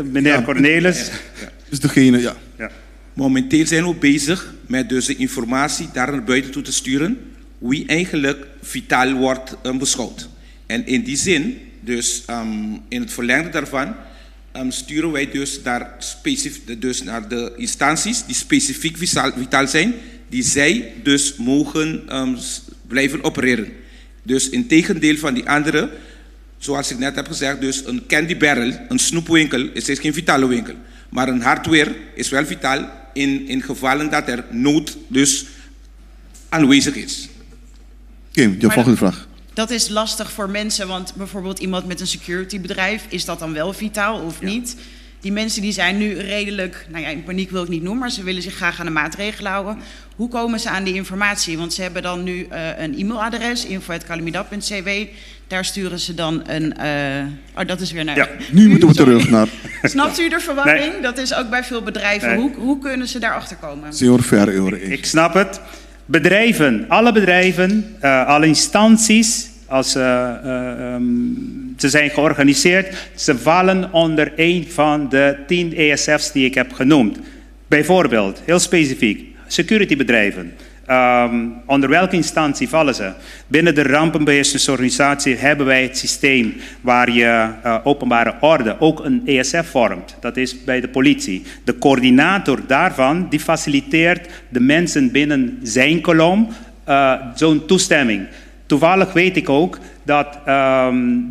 meneer Cornelis. Ja. Is degene, ja. Ja. Momenteel zijn we bezig met dus de informatie daar naar buiten toe te sturen, wie eigenlijk vitaal wordt beschouwd. En in die zin, dus in het verlengde daarvan, sturen wij dus dus naar de instanties die specifiek vitaal zijn, die zij dus mogen blijven opereren. Dus in tegendeel van die andere, zoals ik net heb gezegd, dus een candy barrel, een snoepwinkel, is geen vitale winkel. Maar een hardware is wel vitaal in gevallen dat er nood dus aanwezig is. Kim, je volgende vraag. Dat is lastig voor mensen, want bijvoorbeeld iemand met een securitybedrijf, is dat dan wel vitaal of niet? Die mensen die zijn nu redelijk, nou ja, in paniek wil ik niet noemen, maar ze willen zich graag aan de maatregelen houden. Hoe komen ze aan die informatie? Want ze hebben dan nu een e-mailadres, info@calamidad.cw. Daar sturen ze dan een... Oh, dat is weer naar... Ja. Nu moeten we terug naar... Snapt u de verwarring? Nee. Dat is ook bij veel bedrijven. Nee. Hoe kunnen ze daarachter komen? Señor Fer, Ik snap het. Bedrijven, alle bedrijven, alle instanties, als ze zijn georganiseerd, ze vallen onder een van de 10 ESF's die ik heb genoemd. Bijvoorbeeld, heel specifiek, Securitybedrijven. Onder welke instantie vallen ze? Binnen de rampenbeheersorganisatie hebben wij het systeem waar je openbare orde ook een ESF vormt. Dat is bij de politie. De coördinator daarvan die faciliteert de mensen binnen zijn kolom zo'n toestemming. Toevallig weet ik ook dat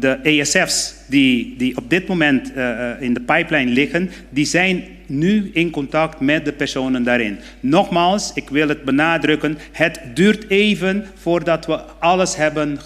de ESF's die op dit moment in de pipeline liggen, die zijn nu in contact met de personen daarin. Nogmaals, ik wil het benadrukken, het duurt even voordat we alles hebben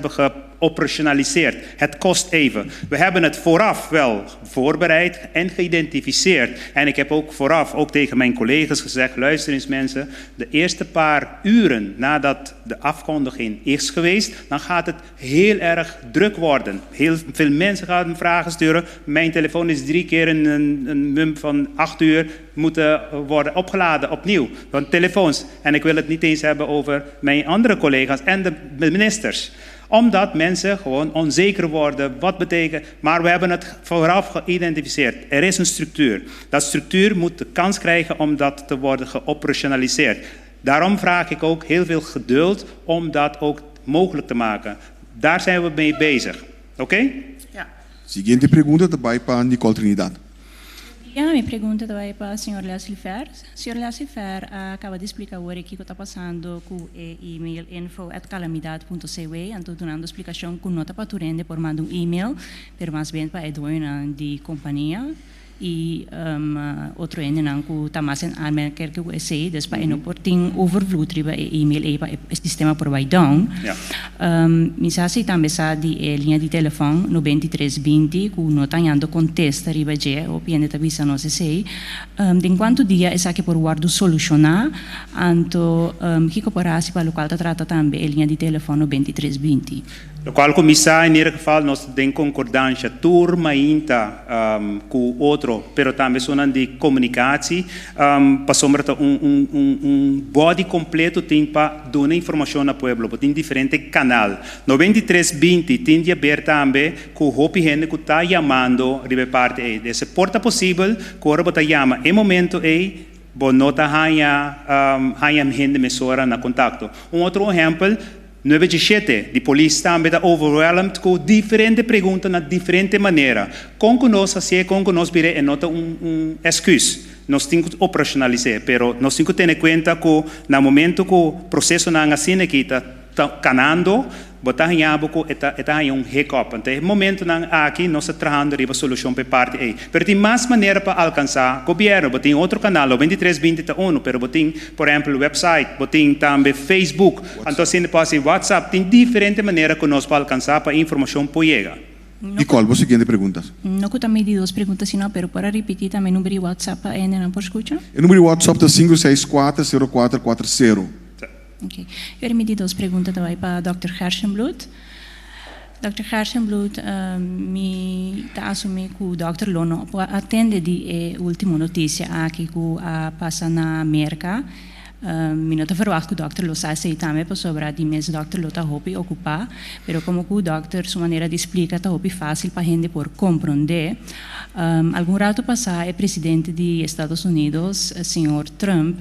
geoperationaliseerd. Het kost even. We hebben het vooraf wel voorbereid en geïdentificeerd. En ik heb ook vooraf ook tegen mijn collega's gezegd, luister eens mensen, de eerste paar uren nadat de afkondiging is geweest, dan gaat het heel erg druk worden. Heel veel mensen gaan vragen sturen. Mijn telefoon is 3 keer in een mum van 8 uur moeten worden opgeladen opnieuw. Want telefoons. En ik wil het niet eens hebben over mijn andere collega's en de ministers. Omdat mensen gewoon onzeker worden. Wat betekent... Maar we hebben het vooraf geïdentificeerd. Er is een structuur. Dat structuur moet de kans krijgen om dat te worden geoperationaliseerd. Daarom vraag ik ook heel veel geduld om dat ook mogelijk te maken. Daar zijn we mee bezig. Oké? Ja. Siguiente pregunta ta bai pa Nicole Trinidad. Ja, mi pregunta ta bai pa señor Leslie Fer. Señor Leslie Fer a kaba di splika awor kiko ta pasando ku e email info at calamidad punto cw, anto dunando splikashon ku no ta pa tur hende por manda un email, pero mas bien pa e dueñonan di kompania i otro hendenan ku ta mas en aanmerking ku esei, dus pa e no por tin overvloed riba e email ei pa e sistema por bai down. Mi sa si tambe sa di e liña di telefòn 93 20 ku no ta hañando kontesta riba dje, hopi hende ta bisa nos esei. Den kuantu dia esaki por wòrdu solushoná? Anto kiko por hasi pa lokual ta trata tambe e liña di telefòn 93 20? Lokual ku mi sa en ieder geval nos ta den konkordansha tur mainta ku otro pero tambe esunnan di komunikatsi pasobra ta un un un un body kompleto tin pa duna informashon na pueblo. Bo tin diferente kanal. 93 20 tin di haber tambe ku hopi hende ku ta yamando riba e parti ei. Des e por ta posibel ku ora bo ta yama e momento ei bo no ta haña haña hende mesora na kontakto. Un otro ehèmpel, Nuebe djishete, di polis tambe ta overwhelmed ku diferente pregunta na diferente manera. Kon ku nos hasié, kon ku nos bir'é, e no ta un un èsküs. Nos tin ku operashonalis'é, pero nos tin ku tene kuenta ku na momento ku prosesonan asina aki ta ta kanando, bo ta haña bo ku e ta e ta haña un hiccup. Anto e momentonan aki nos ta trahando riba solushon pa e parti ei. Pero tin mas manera pa alkansá gobièrnu. Bo tin otro kanal, 93 20 ta unu, pero bo tin por ehèmpel website, bo tin tambe Facebook. Anto asina por hasi WhatsApp. Tin diferente manera ku nos por alkansá pa informashon por yega. Nicole, bo siguiente pregunta. No ku ta mi di dos pregunta sino, pero por a ripití tambe e number di WhatsApp pa hendenan por skucha? E number di WhatsApp ta 564 0440. Ok. Yo mi di dos pregunta ta bai pa Dòkter Gerstenbluth. Dòkter Gerstenbluth, mi ta asumí ku dòkter lo no por atende di e último notisia aki ku a pasa na Merka. Mi no ta verwagt ku dòkter lo sa esei tambe pasobra di mes dòkter lo ta hopi okupá, pero komo ku dòkter su manera di splika ta hopi fásil pa hende por komprondé. Algun ratu pasá e presidente di Estados Unidos, señor Trump,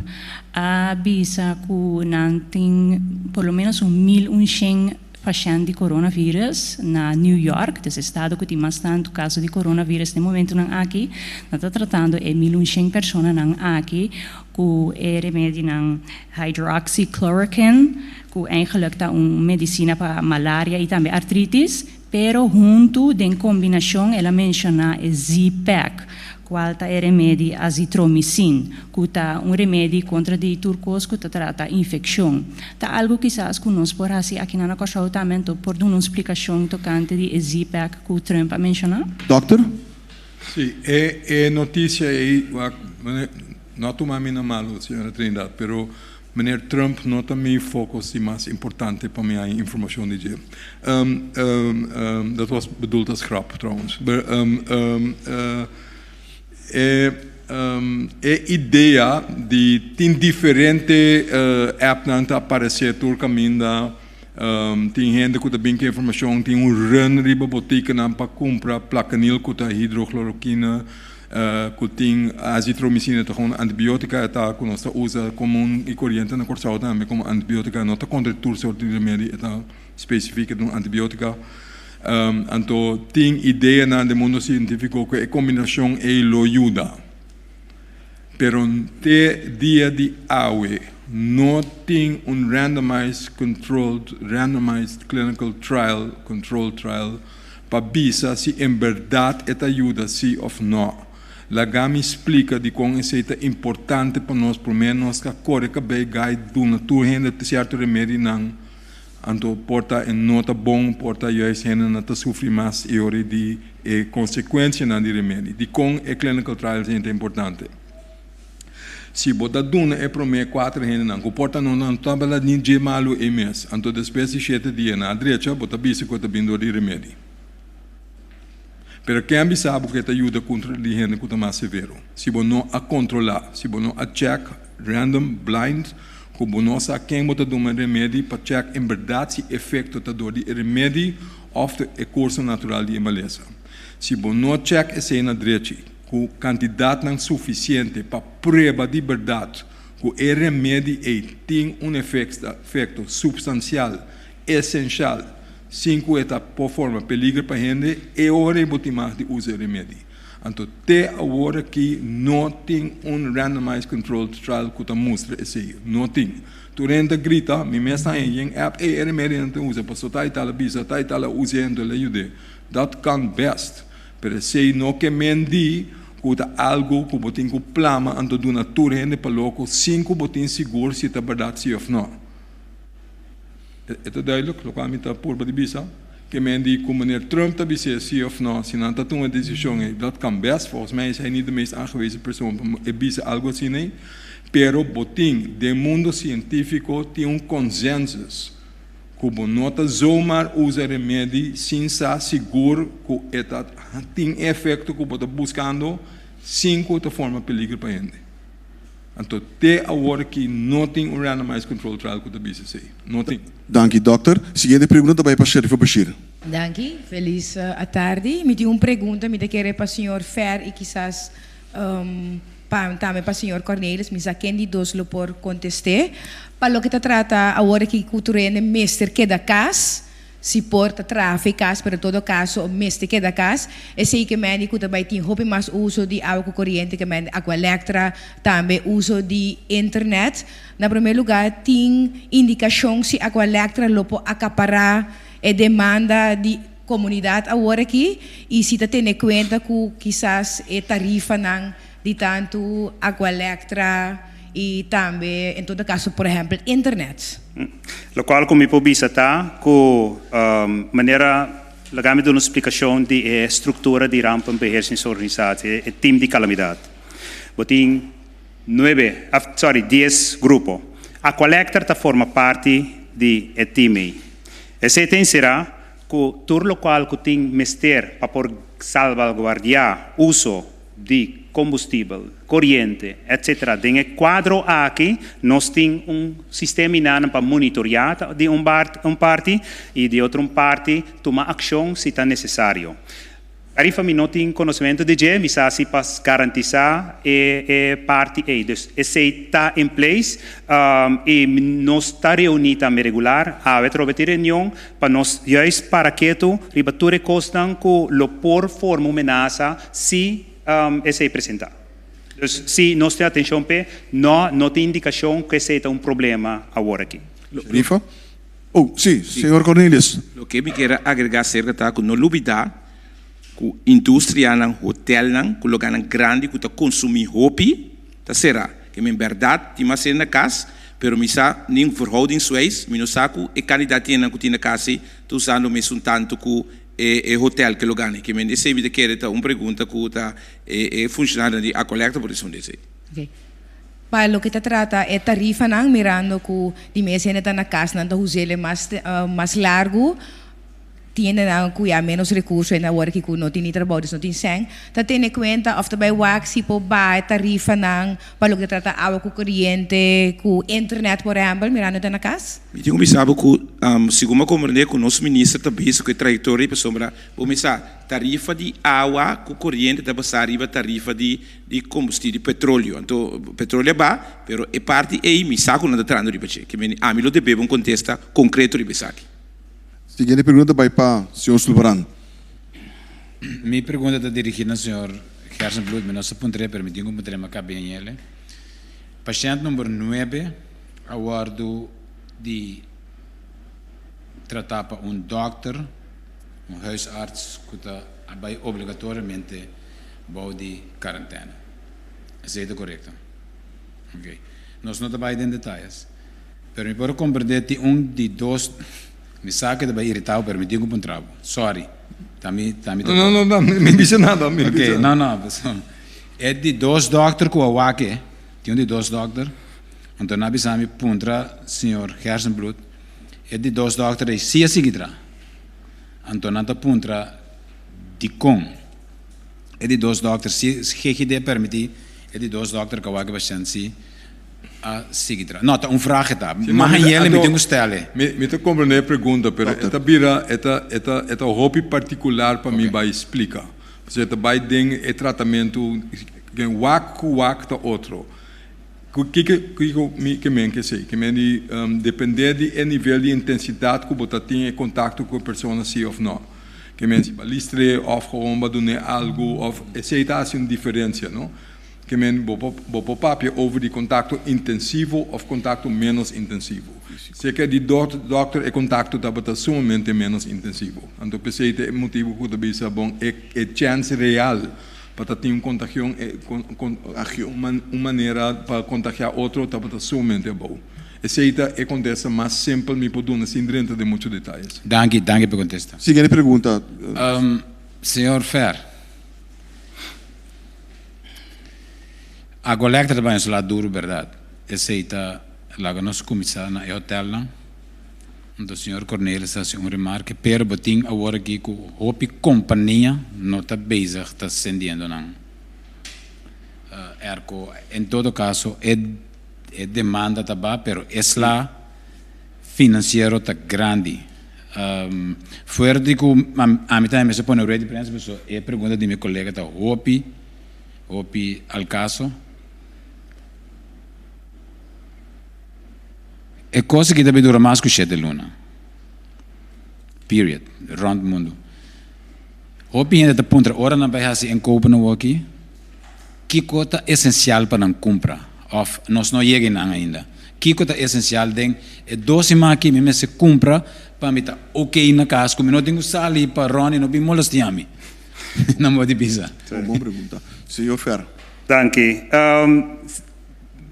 a bisa ku nan tin por lo ménos un mil un shen pashènt di coronavirus na New York, dus e estado ku tin mas tantu kaso di coronavirus den momentunan aki. Nan ta tratando e mil un shen personanan aki ku e remedinan hydroxychloroquine, ku eigenlijk ta un medisina pa malaria i tambe artritis, pero huntu den kombinashon el a menshoná e Z-Pak, kual ta e remedi azitromycin, ku ta un remedi kontra di tur kos ku ta trata infekshon. Ta algu kisas ku nos por hasi akinan na Kòrsou tambe, anto por duna un splikashon tokante di e Z-Pak ku Trump a menshoná? Dòkter? Sí, e e notisia ei, wak, no a tuma mi na malu, señora Trinidad, pero meneer Trump no ta mi focus di mas importante pa mi haña informacion di dje. Dat was bedoeld als grap trouwens. E e idea di tin diferente appnan ta aparece tur caminda, tin hende cu ta bin cu informacion, tin un run riba boticanan pa cumpra Plaquenil cu ta hidrocloroquina. Ku tin azitromicina ta gewoon antibiotica e ta ku nos ta usa komun i koriente na Kòrsou tambe komo antibiotica no ta kontra tur sorto di remedi e ta spesifik e ta un antibiotica. Anto tin ideanan den mundo sientifiko ku e kombinashon ei lo yuda pero te dia di awe no tin un randomized controlled randomized clinical trial controlled trial pa bisa si en berdad e ta yuda si of no. Laga mi splica dicon esey ta importante pa nos prome nos ka core cabey gai duna tur hende cierto remedinan anto por ta e no ta bon por ta juist hendenan ta sufri mas e ora di e consecuencianan di remedi. Dicon e clinical trials ta importante? Si bo ta duna e prome cuater hendenan cu por ta no nan tabata ni dje malu ei mes, anto despues di shete dia nan a drecha, bo ta bisa cu e ta bin dor di remedi. Pero ken a bisa bo cu e ta yuda contra di hende cu ta mas severo? Si bo no a controla, si bo no a check random, blind, cu bo no sa ken bo ta duna e remedi pa check en berdad si efecto ta dor di e remedi of ta e curso natural di e malesa. Si bo no check esey na drechi. Ku kantidatnan sufisiente pa prueba di bèrdat ku e remedi ei tin un efekto supstansial esenshal sin ku e ta por forma peliger pa hende, e ora ei bo tin mag di usa e remedi. Anto te awor aki no tin un randomized controlled trial ku ta mustra esei. No tin. Tur hende ta grita, mi mes ta haña yen app, ei e remedi nan ta usa pasobra ta i tal a bisa, ta i tal a us'é anto el a yud'é. Dat kan bèst. Pero esei no ke men di ku ta algu ku bo tin ku plama anto duna tur hende pa loko sin ku bo tin sigur si ta bèrdat si òf nò. E ta duidelijk lokual mi ta purba di bisa? Ke men di ku meneer Trump ta bis'é si òf nò, si nan ta tuma e desishon ei, dat kan bèst, volgens mij is hij niet de meest aangewezen persoon pa e bisa algu asina ei, pero bo tin den mundo sientífiko tin un consensus. Ku bo no ta zomaar usa remedi sin sa sigur ku e ta tin e efekto ku bo ta buskando sin ku ta forma peliger pa hende. Anto te awor aki no tin un randomized control trial ku ta bisa esei. No tin. Danki dòkter. Siguiente pregunta ta bai pa Sherifa Bashir. Danki. Felis atardi. Mi tin un pregunta mi ta kere pa señor Fer y kisas Pa tambe pa señor Cornelis, mi sa ken di dos lo por contest'é. Pa loke ta trata awor aki cu tur hende mester keda cas, si por ta traha fe cas, pero en todo caso mester keda cas. Esey ke mende cu ta bay tin hopi mas uso di awa cu coriente ke mende Aqualectra, tambe uso di internet. Na primer lugar tin indicacion si Aqualectra lo por acapara e demanda di. Comunidad awor aki y si ta tene cuenta cu kisas e tarifanan di tanto Aqualectra y tambe en todo caso por ehempel internet. Locual cu mi por bisa ta cu manera laga mi duna un splicacion di e structura di Rampenbeheersingsorganisatie, e team di calamidad. Bo tin nuebe, sorry, dies grupo. Aqualectra ta forma parti di e team ey. Esey ta encera Ku tur lokual ku tin mester pa por salbalguardiá uso di kombustibel, koriente, etc. Den e kuadro aki nos tin un sistemanan pa monitoriá di un parti i di otro un parti tuma akshon si ta nesesario. Tarifa mi no tin conocimento di dje, mi sa si pa garantisa e e parti ey. Dus esey ta in place y nos ta reuni tambe regular. Awe trobe tin reunion pa nos juist para ketu riba tur e cosnan cu lo por forma un menasa si esey presenta. Dus si nos tin atencion p'e, no, no tin indicacion cu esey ta un problema awor aki. Tarifa? Oh, sí, señor Cornelius. Loke mi kier a agrega acerca ta cu no lubida cu industrianan, hotelnan, cu loganan grandi cu ta consumi hopi ta cera. Ke mi en berdad tin mas hende na cas, pero mi sa nin verhoudingswijs mi no sa cu e cantidad di hendenan cu tin na cas ei ta usando mesun tanto cu e e hotel ke loganan. Ke men esey mi ta kere ta un pregunta cu ta e e funcionarionan di Aqualectra por responde esey. Okay. Pa loke ta trata e tarifanan, mirando ku di mes hende ta na kas nan ta us'el mas mas largu, tin hendenan ku ya menos rekurso hende awor aki ku no tin ni trabou dus no tin sèn, ta tene kuenta òf ta bai wak si por baha e tarifanan pa loke ta trata awa ku koriente, ku internet por ehèmpel, mirando ta na kas? Mi tin ku bisa bo ku Segun mi a komprendé ku nos minister ta bezig ku e trayektoria ei pasobra bo mester sa tarifa di awa ku koriente ta basá riba tarifa di di kombustibel di petroleo. Anto petroleo a ba pero e parti ei mi sa ku nan ta trahando riba dje. Ke meni ami lo debe bo un kontesta konkreto riba esaki. Siguiente pregunta ta bai pa señor Sulvaran. Mi pregunta ta dirigí na señor Gerstenbluth. Mi no sa puntr'é pero mi tin ku puntr'é ma kab'é ñele. Pashènt number nuebe a wòrdu di tratá pa un dòkter, un huisarts ku ta a bai obligatoriamente bou di karantèna. Esei ta korekto? Oké. Nos no ta bai den detayes, pero mi por a komprendé tin un di dos, mi sa ku ta bai iritá bo, pero mi tin ku puntra bo. Sòri, ta mi, ta mi No, no, no, mi bisa nada, mi bisa. Oké, no, no, e di dos dòkter ku a wak e, tin un di dos dòkter. Anto nan a bisa mi puntra señor Gerstenbluth, e di dos dokter ei si a sigui tra. Anto nan ta puntra dikon e di dos dokter si GGD a permiti e di dos dokter ku a wak e pashent si a sigui tra. No, ta un vraag e ta. Mas hende mi tin ku stel e. Mi ta komprende e pregunta, pero e ta bira e ta e ta e ta hopi partikular pa mi bai splika. Pasobra e ta bai den e tratamentu, wak ku wak ta otro. Kiko kiko mi ke men kesei? Ke men di depende di e nivel di intensidat ku bo ta tin e kontakto ku e persona si òf nò. Ke men si bo a listr'é òf gewoon bo a dun'é algu òf esei ta hasi un diferensia no. Ke men bo por bo por papia over di kontakto intensivo òf kontakto ménos intensivo. Serka di dòkter e kontakto tabata sumamente ménos intensivo. Anto p'esei ta e motibu ku ta bisa bon e e chèns real. Pa ta tin un kontagion, un manera pa kontagiá otro tabata sumamente abou. Esei ta e kontesta mas simpel mi por duna sin drenta den muchu detayes. Danki, danki pa e kontesta. Siguiente pregunta. Señor Fer, Aqualectra ta baña sola duru berdad. Esei ta laga nos kuminsá na e hotelnan. Anto señor Cornelis a haci un remarke, pero bo tin awor aki cu hopi compania no ta bezig ta sendiendo nan airco. En todo caso e e demanda ta ba, pero e sla financiero ta grandi. Fuera di cu ami tambe mester pone rueda di prensa pasobra e pregunta di mi colega ta hopi, hopi al caso. E kos aki ta bay dura mas ku shete luna. Period. Rond mundu. Hopi hende ta puntra ora nan bay hasi inkopen awoki, kiko ta esensial pa nan kumpra? Of nos no yega einan ainda. Kiko ta esensial den e dos siman aki mi mester kumpra pa mi ta ok na kas ku mi no tin ku sali pa Ronnie no bin molestia mi? Nan bo di bisa. Bon pregunta. Señor Fer. Danki.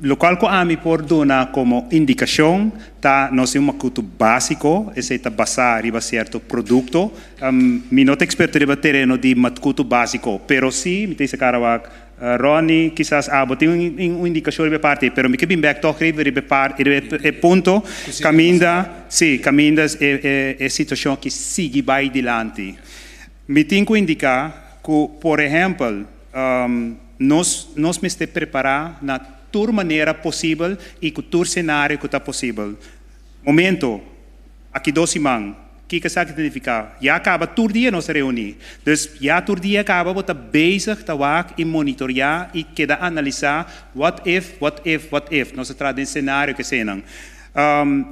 Lokual ku ami por duna komo indikashon ta nos tin un makutu básiko, esei ta basá riba sierto produkto. Mi no ta eksperto riba tereno di matkutu básiko, pero sí mi ta bisa kara wak, Ronnie, kisas abo tin un indikashon riba e parti ei, pero mi ke bin bèk tòg riba riba e parti, riba e punto kaminda, sí, kaminda e situashon aki sigui bai dilanti. Mi tin ku indiká ku, por ehèmpel, Nos nos mester prepará na tur manera posibel i ku tur senario ku ta posibel. Momento, aki dos siman, kiko esaki ta nifiká? Ya kaba tur dia nos ta reuní. Dus ya tur dia kaba bo ta bezig ta wak i monitoriá i keda analisá what if, what if, what if. Nos ta traha den senario ku eseinan.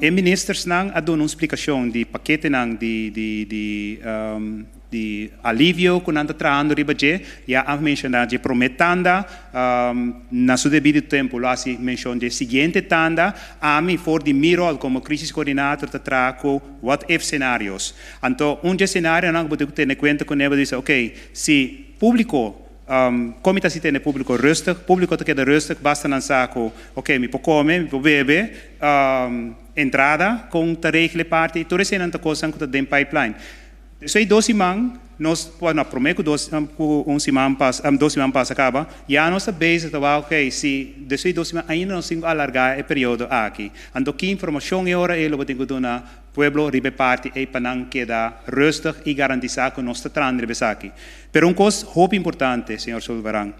E ministersnan a duna un splikashon di paketenan di di di. Di alivio ku nan ta trahando riba dje, ya a menshoná dje promé tanda, na su debido tempu lo hasi menshon dje siguiente tanda. Ami for di mi ròl komo crisis coordinator ta traha ku what if scenarios. Anto un dje scenarionan ku bo tin ku tene kuenta kuné bo ta bisa ok, si públiko, kon mi ta hasi tene públiko rustig? Públiko ta keda rustig basta nan sa ku ok mi por kome, mi por bebe, entrada kon ta regla e parti, tur eseinan ta kosnan ku ta den pipeline. Esei dos siman nos, bueno prome ku dos ku un siman pasa dos siman pasa kaba, ya nos ta bezig ta wak ok si despues di dos siman ainda nos tin ku alarga e periodo aki. Anto ki informashon e ora ei lo bo tin ku duna pueblo riba e parti ei pa nan keda rustig i garantisa ku nos ta trahando riba esaki. Pero un kos hopi importante señor Sulvaran,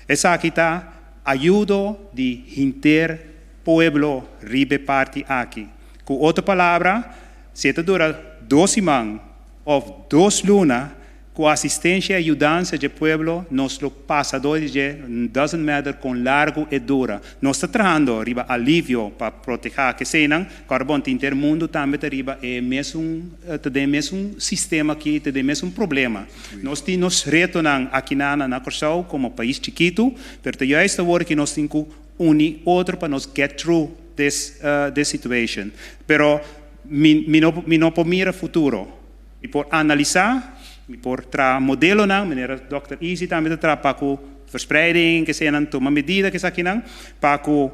esaki ta ayudo di hinter pueblo riba e parti aki. Ku otro palabra. Si e ta dura dos siman òf dos luna, ku asistensia i yudansa dje pueblo nos lo pasa dor di dje, doesn't matter kon largu e dura. Nos ta trahando riba alivio pa protehá keseinan, kòrda bon tin ter mundu tambe ta riba e mesun ta den e mesun sistema aki, ta den e mesun problema. Nos tin nos retonan akinan na Kòrsou komo pais chikitu, pero ta juist awor ki nos tin ku uni otro pa nos get through this this situation. Pero mi mi no mi no por mira futuro. Mi por analisa, mi por traha modelonan, manera Dòkter Izzy tambe ta traha pa ku verspreiding, ke seanan tuma medida ke esakinan pa ku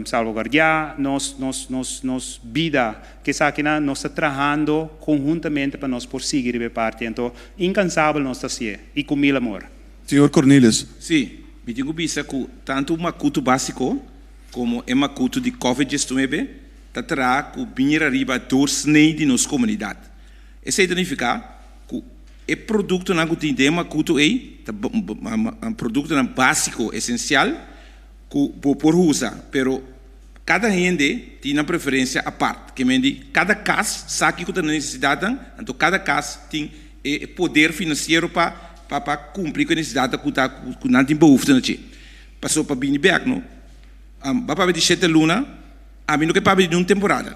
salvaguardia nos nos nos nos bida ke esakinan nos ta trahando konhuntamente pa nos por sigui riba e parti. Anto inkansabel nos ta hasié i ku mil amor. Señor Cornelis. Sí, mi tin ku bisa ku tantu makutu básiko komo e makutu di Covid 19 ta traha ku bira riba doorsnee di nos komunidat. Esei ta nifiká ku e produktonan ku tin den e makutu ei ta produktonan básiko, esensial, ku bo por usa, pero kada hende tin nan preferensia apart. Ke men di kada kas sa kiko ta nan nesesidatnan, anto kada kas tin e poder finansiero pa pa kumpli ku e nesesidatnan ku ta ku nan tin behoefte na dje. Pasobra pa bini bèk no, bo a papia di shete luna. Ami no ke papia di un temporada.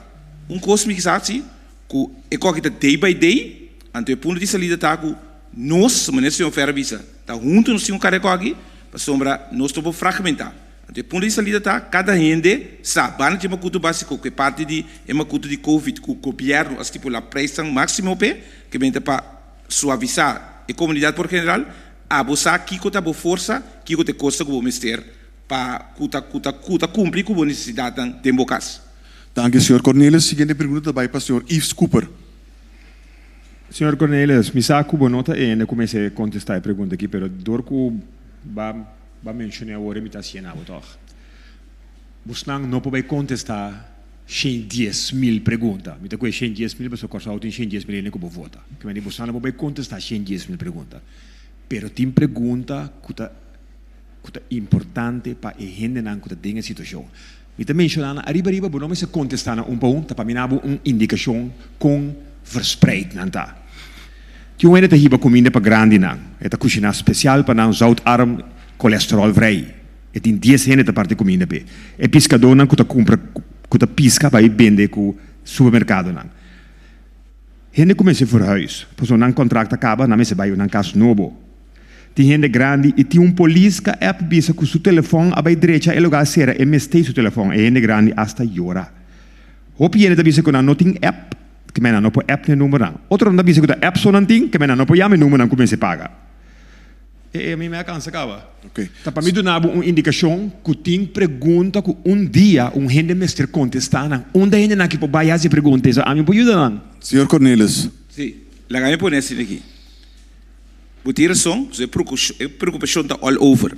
Un kos mi kisa hasi ku e koki ta day by day, anto e punto di salida ta ku nos, manera señor Ferrer a bisa, ta huntu nos tin un kara e koki, pasobra nos ta por fragmenta. Anto e punto di salida ta kada hende sa, banda dje makutu basiko ku e parti di e makutu di covid ku gobièrnu a stipulá preisnan máksimo p'e, ke benta pa suavisá e komunidat por general, abo sa kiko ta bo forsa, kiko ta e kosta ku bo mester Pa ku ta ku ta ku ta kumpli ku bo nesesidatnan den bo kas. Danki, señor Cornelis. Siguiente pregunta ta bai pa señor Yves Cooper. Señor Cornelis, mi sa ku bo no ta e hende ku mester kontestá e pregunta aki, pero dor ku ba ba menshoné awor e mi ta hasié na bo tòg. Bosnan no por bai kontestá 110.000 pregunta. Mi ta kohe 110.000 pasobra Kòrsou tin 110.000 hende ku bo vota. Ke manera bosnan no por bai kontestá 110.000 pregunta. Pero tin pregunta ku ta ku ta importante pa e hendenan ku ta den e situashon. Mi ta menshoná nan ariba ariba, bo no mester kontestá nan un pa un, ta pa mi na bo un indikashon kon verspreid nan ta. Tin un hende ta hiba kuminda pa grandinan, e ta kushiná spesial pa nan zoutarm kolesterolvrij. E tin dies hende ta parti kuminda p'e. E piskadónan ku ta kumpra ku ta piska bai bende ku supermerkadonan. Hende ku mester verhuis, pasobra nan kontrakt a kaba, nan mester bai nan kas nobo. Tin hende grandi i tin un polis ka app bisa ku su telefòn a bai drecha e lugar sera e mestei su telefòn. E hende grandi asta yora. Hopi hende ta bisa ku nan no tin app, ke men nan no por app na e numbernan. Otronan ta bisa ku ta app so nan tin, ke men nan no por yama e numbernan ku mester paga. E e mi me a kansa kaba. Ta pa mi duna bo un indikashon ku tin pregunta ku un dia un hende mester kontestá nan. Unda hendenan aki por bai hasi e pregunta esei? Ami por yuda nan. Señor Cornelis. Sí, laga mi pone asina aki. Bo tin rason, pasobra e preokupashon ta all over.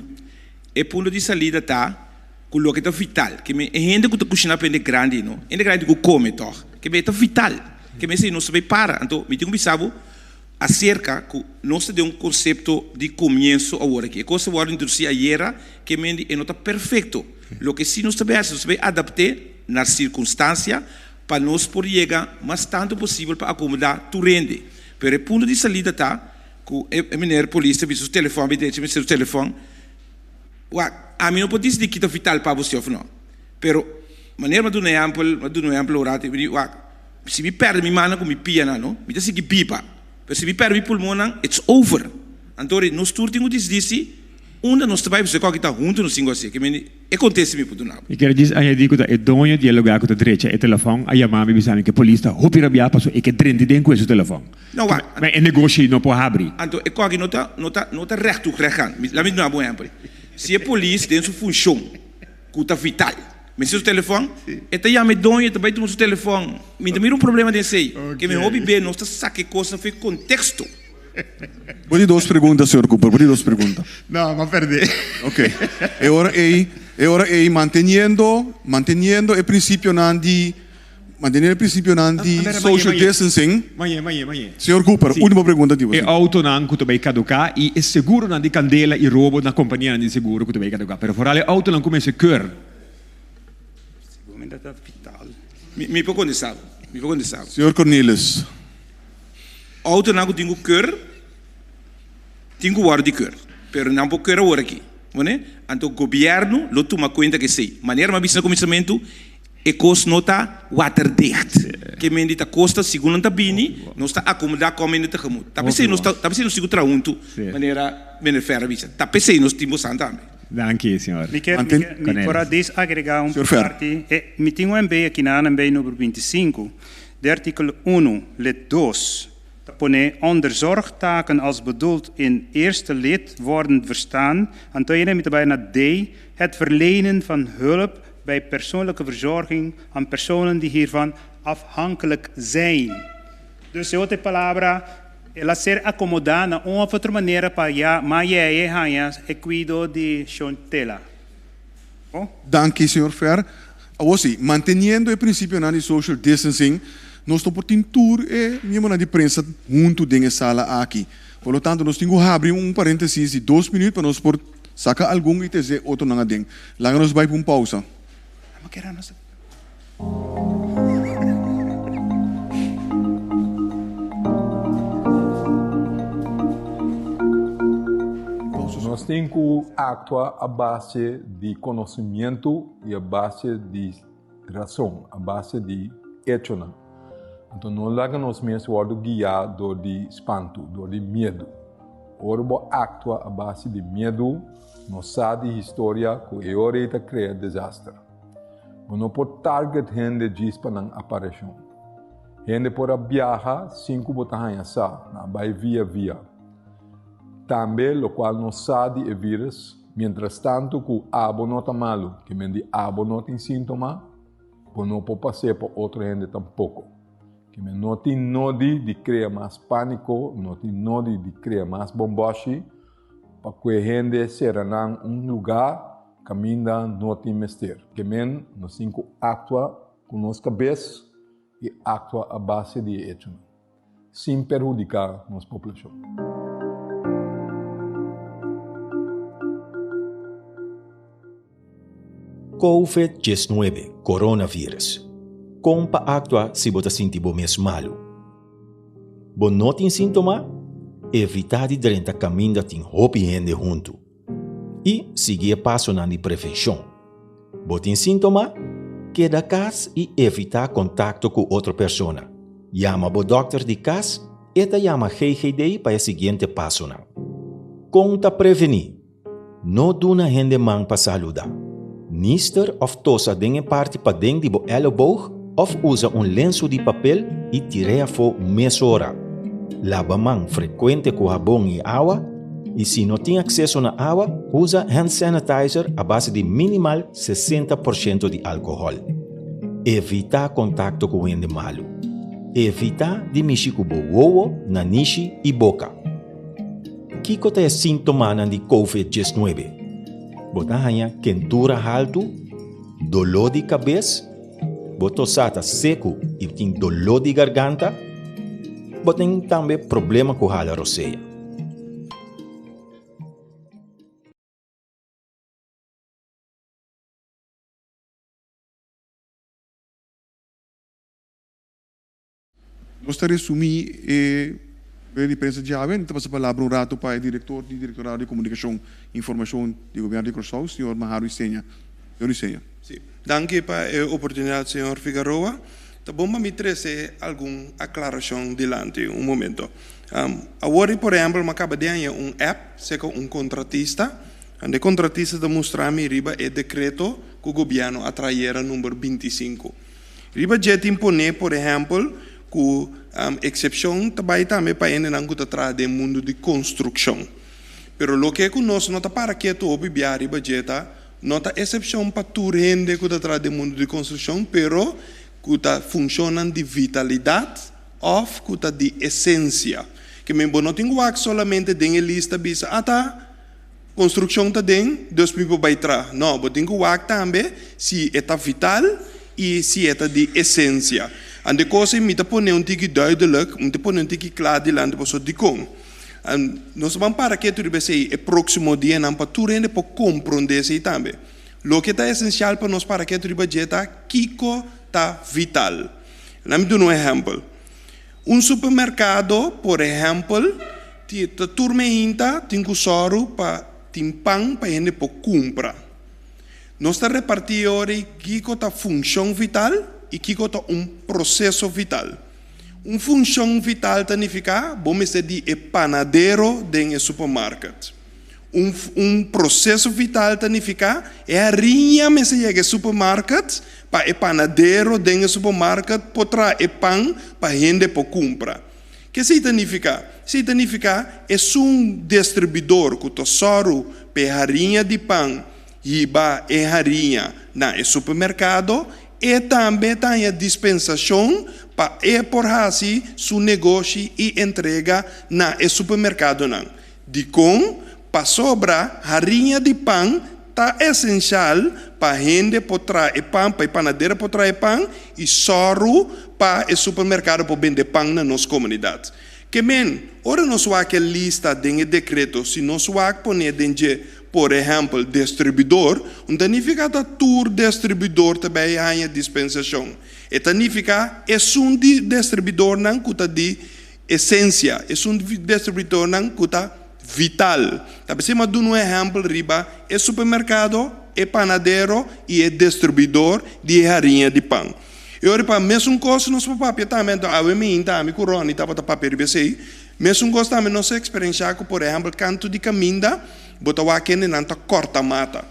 E punto di salida ta ku loke ta vital, ke men e hende ku ta kushiná pa hende grandi no, hende grandi ku kome tòg, ke men e ta vital, ke men esei nos ta bai para. Anto mi tin ku bisa bo aserka ku nos ta den un konsepto di komienso awor aki. E kos ta wòrdu introdusí ayera, ke men di e no ta perfekto. Loke si nos ta bai hasi, nos ta bai adapt'é na sirkunstansia pa nos por yega mas tantu posibel pa akomodá tur hende. Pero e punto di salida ta cu e meneer polis ta bisa su telefon bi derecho mester su telefon. Wak, ami no por dicidi ki ta vital pa bo si of no. Pero manera mi a duna ehempel, mi a duna un ehempel un rato, mi di wak, si mi perde mi mannan cu mi pianan no, mi ta sigui biba. Pero si mi perde mi pulmonnan, it's over. Anto nos tur tin cu dicidi si unda nos ta bai pasobra e koki ta hunto nos tin cu haci. E kontesta mi por duna bo. Mi kier djis añadí ku ta e doño di e lugá ku ta drecha e telefòn a yamá mi bisa mi ku e polis ta hopi rabiá pasobra e ke drenti den ku e su telefòn. No, wak. Ma e negoshi no por habri. Anto e koki no ta no ta no ta règt toe règt gaan. Mi laat mi duna bo un ehèmpel. Si e polis den su funshon ku ta vital mester su telefòn, e ta yama e doño e ta bai tuma su telefòn. Mi ta mira un problema den esei. Ke mi hopi be nos ta saka e kosnan for e konteksto. Bo di dos pregunta, señor Cooper, bo di dos pregunta. No, m'a perdé. Ok. E ora ei, e ora ei manteniendo, manteniendo e principionan di, manteniendo e principionan di social distancing. Mañé, mañé, mañé. Señor Cooper, ultimo pregunta di bo. E autonan cu ta bay caduca y e seguronan di candela y robo na companianan di seguro cu ta bay caduca. Pero vooral e autonan cu mester keur. Mi por contesta bo. Mi por kontestá. Señor Cornelis. Outonan ku tin ku keur, tin ku wòrdu di keur. Pero nan por keur awor aki. Wone? Anto gobièrnu lo tuma kuenta ku esei. Manera mi a bisa na kuminsamentu, e kos no ta waterdicht. Ke men di ta kosta segun nan ta bini, nos ta akomodá kon men tegemoet. Ta p'esei nos ta, ta p'esei nos tin ku traha huntu, manera meneer Fer a bisa. Ta p'esei nos tin bosan tambe. Danki, señor. Mi kier, mi kier, mi por a desagregá un parti. E, mi tin un MB aki na MB number 25. De artíkulo unu, lid dos, ta pone, Onder zorgtaken als bedoeld in eerste lid worden verstaan, anto hierna mi ta bai na D, het verlenen van hulp bij persoonlijke verzorging aan personen die hiervan afhankelijk zijn. Dus e otro palabra, el a ser acomodá na un of otro manera pa ya ma yeye haña e cuido di Shontela. Bo? Danki, señor Fer. Awor sí, manteniendo e principionan di social distancing, nos no por tin tur e miembronan di prensa huntu den e sala aki. Por lo tanto, nos tin cu habri un parentesis di dos minuut pa nos por saca algun y trece otronan aden. Laga nos bay pa un pausa. Nos tin ku aktua a base di konosimientu i a base di rason, a base di echonan. Anto no laga nos mes wòrdu guiá dor di spantu, dor di miedu. Ora bo aktua a base di miedu, nos sa di historia ku e ora ei ta krea desaster. Bo no por target hende djis pa nan apareshon. Hende por a biaha sin ku bo ta haña sa, nan a bai via via. Tambe lokual nos sa di e virus, mientrastantu ku abo no ta malu, ke men di abo no tin síntoma, bo no por pas'é pa otro hende tampoko. Ke men no tin nodi di krea mas pániko, no tin nodi di krea mas bombòshi pa ku e hende sera nan un lugá kaminda no tin mester. Ke men nos tin ku aktua ku nos kabes i aktua a base di e echonan, sin perhudiká nos poblashon. Covid 19, Coronavirus, Kon pa aktua si bo ta sinti bo mes malu? Bo no tin síntoma? Evitá di drenta kaminda tin hopi hende huntu i sigui e pasonan di prevenshon. Bo tin síntoma? Keda kas i evitá kontakto ku otro persona. Yama bo dòkter di kas, e ta yama GGD pa e siguiente pasonan. Kon ta prevení? No duna hende man pa saluda. Nister of tosa den e parti paden di bo elleboog of usa un lensu di papel i tir'é afó mesora. Laba man frekuente ku habon i awa i si no tin akseso na awa, usa hand sanitizer a base di minimal 60 por shento di alkohòl. Evitá kontakto ku hende malu. Evitá di mishi ku bo wowo, nanishi i boka. Kiko ta e síntomanan di Covid 19? Bo ta haña kentura haltu, doló di kabes, bo tosá ta seku i tin doló di garganta, bo tin tambe problema ku hala rosea. Nos ta resumí e rueda di prensa djawe. Mi ta pasa palabra un rato pa e direktor di Direktorado di Komunikashon i Informashon di Gobièrnu di Kòrsou, señor Maharo Iseña. Señor Iseña. Sí. Danki pa e oportunidat, señor Figaroa. Ta bon pa mi trese algun aklarashon dilanti un momento. Awor por ehèmpel mi a kaba di haña un app serka un kontratista. Anda e kontratista ta mustra mi riba e dekreto ku gobièrnu a trae number 25. Riba dje tin poné, por ehèmpel, ku eksepshon ta bai tambe pa hendenan ku ta traha den mundu di konstrukshon. Pero loke ku nos no ta para ketu hopi bia riba dje ta, no ta eksepshon pa tur hende ku ta traha den mundu di konstrukshon, pero ku ta funshonnan di vitalidat òf ku ta di esensia. Ke men bo no tin ku wak solamente den e lista bisa, ata Construccion ta den, dus mi por bay tra. No, bo tin cu wak tambe si e ta vital y si e ta di esencia. Ante cos ey mi ta pone un tiki duidelijk, mi ta pone un tiki cla dilanti pasobra dicon. Nos ta ban para ketu riba esey e proximo dianan pa tur hende por compronde esey tambe. Loke ta esencial pa nos para ketu riba dje ta kico ta vital. Laat mi duna un ehèmpel. Un supermerkado, por ehèmpel, ta tur meinta tin ku sòru pa tin pan pa hende por kumpra. Nos ta repartí e ora ei kiko ta funshon vital i kiko ta un proseso vital. Un funshon vital ta nifiká bo mester di e panadero den e supermarket. Un un proseso vital ta nifiká e hariña mester yega e supermarket pa e panadero den e supermarket por traha e pan pa hende por kumpra. Ke esei ta nifiká? Esei ta nifiká esun distribuidor ku ta sòru pa e hariña di pan hiba e hariña na e supermerkado, e tambe ta haña dispensashon pa e por hasi su negoshi i entrega na e supermerkadonan. Dikon? Pasobra hariña di pan ta esenshal pa hende por traha e pan, pa e panadero por traha e pan i sòru pa e supermerkado por bende pan na nos komunidat. Ke men, ora nos wak e lista den e dekreto, si nos wak pone den dje, por ehèmpel, distribuidor, un ta nifiká ta tur distribuidor ta bai haña dispensashon. E ta nifiká esun di distribuidornan ku ta di Esensia, esun di distribuidornan ku ta vital. Ta p'esei mi a duna un ehèmpel riba e supermerkado, e panadero i e distribuidor di e hariña di pan. E ora pa mesun kos nos por papia tambe, anto awe mi inta ami ku Ronnie tabata papia riba esei, mesun kos tambe nos a eksperenshá ku por ehèmpel kantu di kaminda bo ta wak kendenan ta kòrta mata.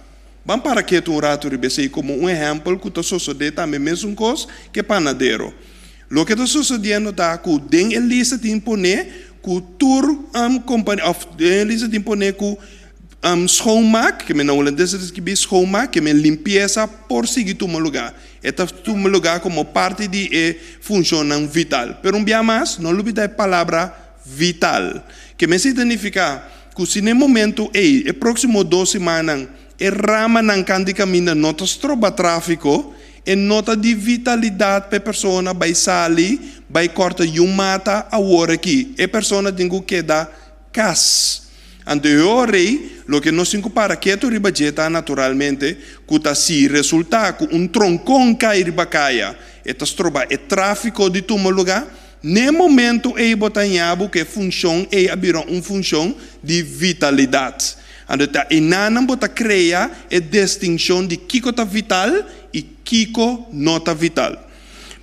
Ban para ketu un ratu riba esei komo un ehèmpel ku ta sosodé tambe mesun kos ku e panadero. Loke ta sosodiendo ta ku den e lista tin pone ku tur kompania òf den e lista tin pone ku schoonmaak, ke men na hulandes ta skibi schoonmaak, ke men limpiesa por sigui tuma lugá. E ta tuma lugá komo parti di e funshonnan vital. Pero un bia mas, no lubidá e palabra vital. Ke men signifiká ku si na e momento ei, e próksimo dos simannan, E ramanan kan di kaminda no ta stroba tráfiko, e no ta di vitalidat pa e persona bai sali bai kòrta yun mata awor aki. E persona tin ku keda kas. Anto e ora ei, loke nos tin ku para ketu riba dje ta naturalmente ku ta si resultá ku un tronkon kai riba kaya, e ta stroba e tráfiko di tuma lugá. N'e momento ei bo ta haña bo ku e funshon ei a bira un funshon di vitalidat. Anto ta enanan bo ta krea e distinshon di kiko ta vital i kiko no ta vital.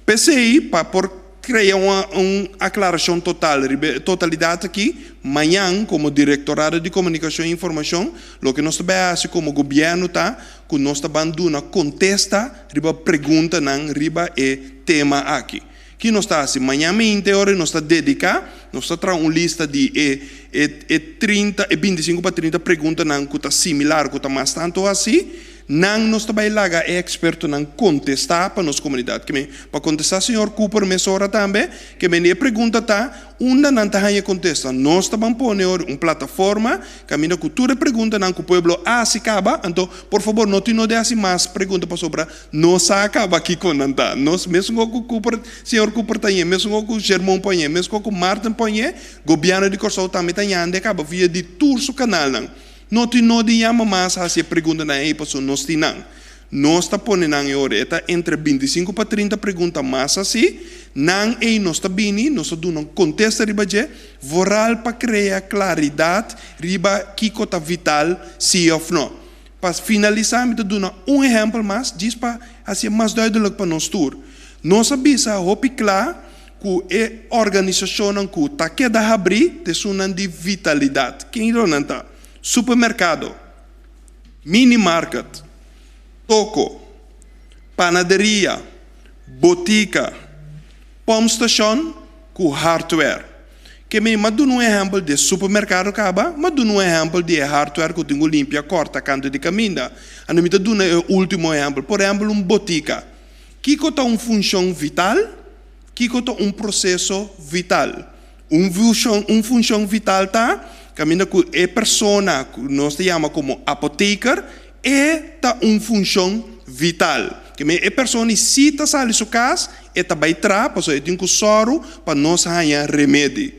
P'esei, pa por krea un aklarashon total riba e totalidat aki, mañan komo Direktorado di Komunikashon i Informashon, loke nos ta bai hasi komo gobièrnu ta ku nos ta ban duna kontesta riba preguntanan riba e tema aki. Ki nos ta hasi? Mañan meinte ora nos ta dediká, nos ta traha un lista di e e e trinta, e bintisinku pa trinta preguntanan ku ta similar, ku ta mas tantu hasi. Nan nos ta bai laga e ekspertonan kontestá pa nos komunidat. Ke men, pa kontestá señor Cooper mesora tambe, ke men e pregunta ta, unda nan ta haña kontesta? Nos ta ban pone ora un plataforma kaminda ku tur e preguntanan ku pueblo a hasi kaba, anto por fabor no tin no di hasi mas pregunta pasobra Nos sa caba kico nan ta. Nos, mesun cu cu Cooper, señor Cooper ta ñe, mesun cu cu Germon por ñe, mesun cu cu Martin por ñe, Gobierno di Corsou tambe ta ñande caba via di tur su canalnan. No tin no di yama mas haci e preguntanan ey pasobra nos tin nan. Nos ta pone nan e ora. E ta entre bintisinco pa trinta pregunta mas haci. Nan ey nos ta bini, nos ta duna un contesta riba dje, vooral pa crea claridad riba kico ta vital, si of no. Pa finalisá mi ta duna un ehèmpel mas djis pa hasié mas duidelijk pa nos tur. Nos a bisa hopi kla ku e organisashonnan ku ta keda habrí ta esunnan di vitalidat. Ken lo nan ta? Supermerkado, minimarket, toko, panaderia, botika, pòmpstashon ku hardware. Ke mi m'a duna un ehèmpel di e supermerkado kaba, m'a duna un ehèmpel di e hardware ku tin ku limpia kòrta kantu di kaminda. Anto mi ta duna e último ehèmpel. Por ehèmpel un botika. Kiko ta un funshon vital? Kiko ta un proseso vital? Un fushon un funshon vital ta kaminda ku e persona ku nos ta yama komo apoteker e ta un funshon vital. Ke men e persona i si ta sali su kas e ta bai tra pasobra e tin ku sòru pa nos haña remedi.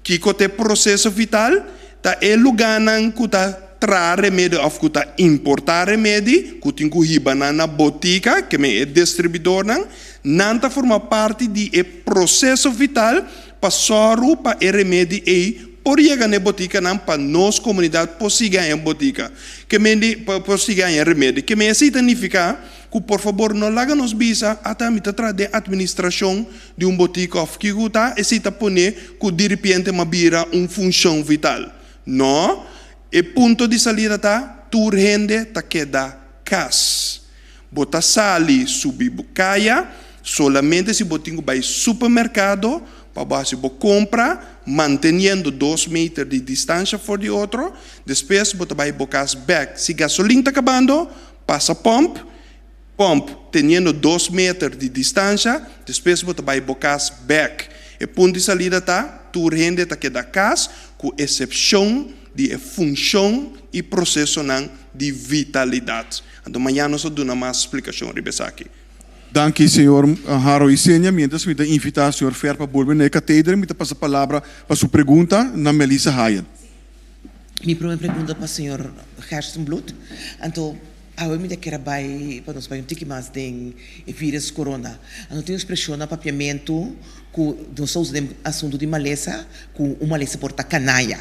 Kiko ta e proseso vital? Ta e lugánan ku ta. traha remedi òf ku ta importá remedi, ku tin ku hiba nan na botika, ke men e distribuidornan, nan ta forma parti di e proseso vital pa sòru pa e remedi ei por yega na e botikanan pa nos komunidat por sigui haña botika, ke men di por sigui haña remedi. Ke men esei ta nifiká ku por fabor no laga nos bisa, ata mi ta traha den atministrashon di un botika òf kiko ta, esei ta pone ku diripiente m'a bira un funshon vital. No, e punto di salida ta tur hende ta keda kas. Bo ta sali subi bo kaya solamente si bo tin ku bai supermerkado pa bo hasi bo kompra, manteniendo dos meter di distansha for di otro. Despues bo ta bai bo kas bèk. Si gasolin ta kabando, pasa pòmp, pòmp teniendo dos meter di distansha, despues bo ta bai bo kas bèk. E punto di salida ta, tur hende ta keda kas, ku esepshon di e funshon i prosesonan di vitalidat. Anto mañana nos ta duna mas splikashon riba esaki. Danki señor Haro Isenia. Mientras mi ta invita señor Fer pa bolbe na e katedra, mi ta pasa palabra pa su pregunta na Melissa Hayen. Mi prome pregunta pa señor Gerstenbluth. Anto awe mi ta kier a bai pa nos bai un tiki mas den e virus corona. Anto tin un expresion na papiamentu cu nos ta usa den asunto di malesa cu un malesa por ta canaya.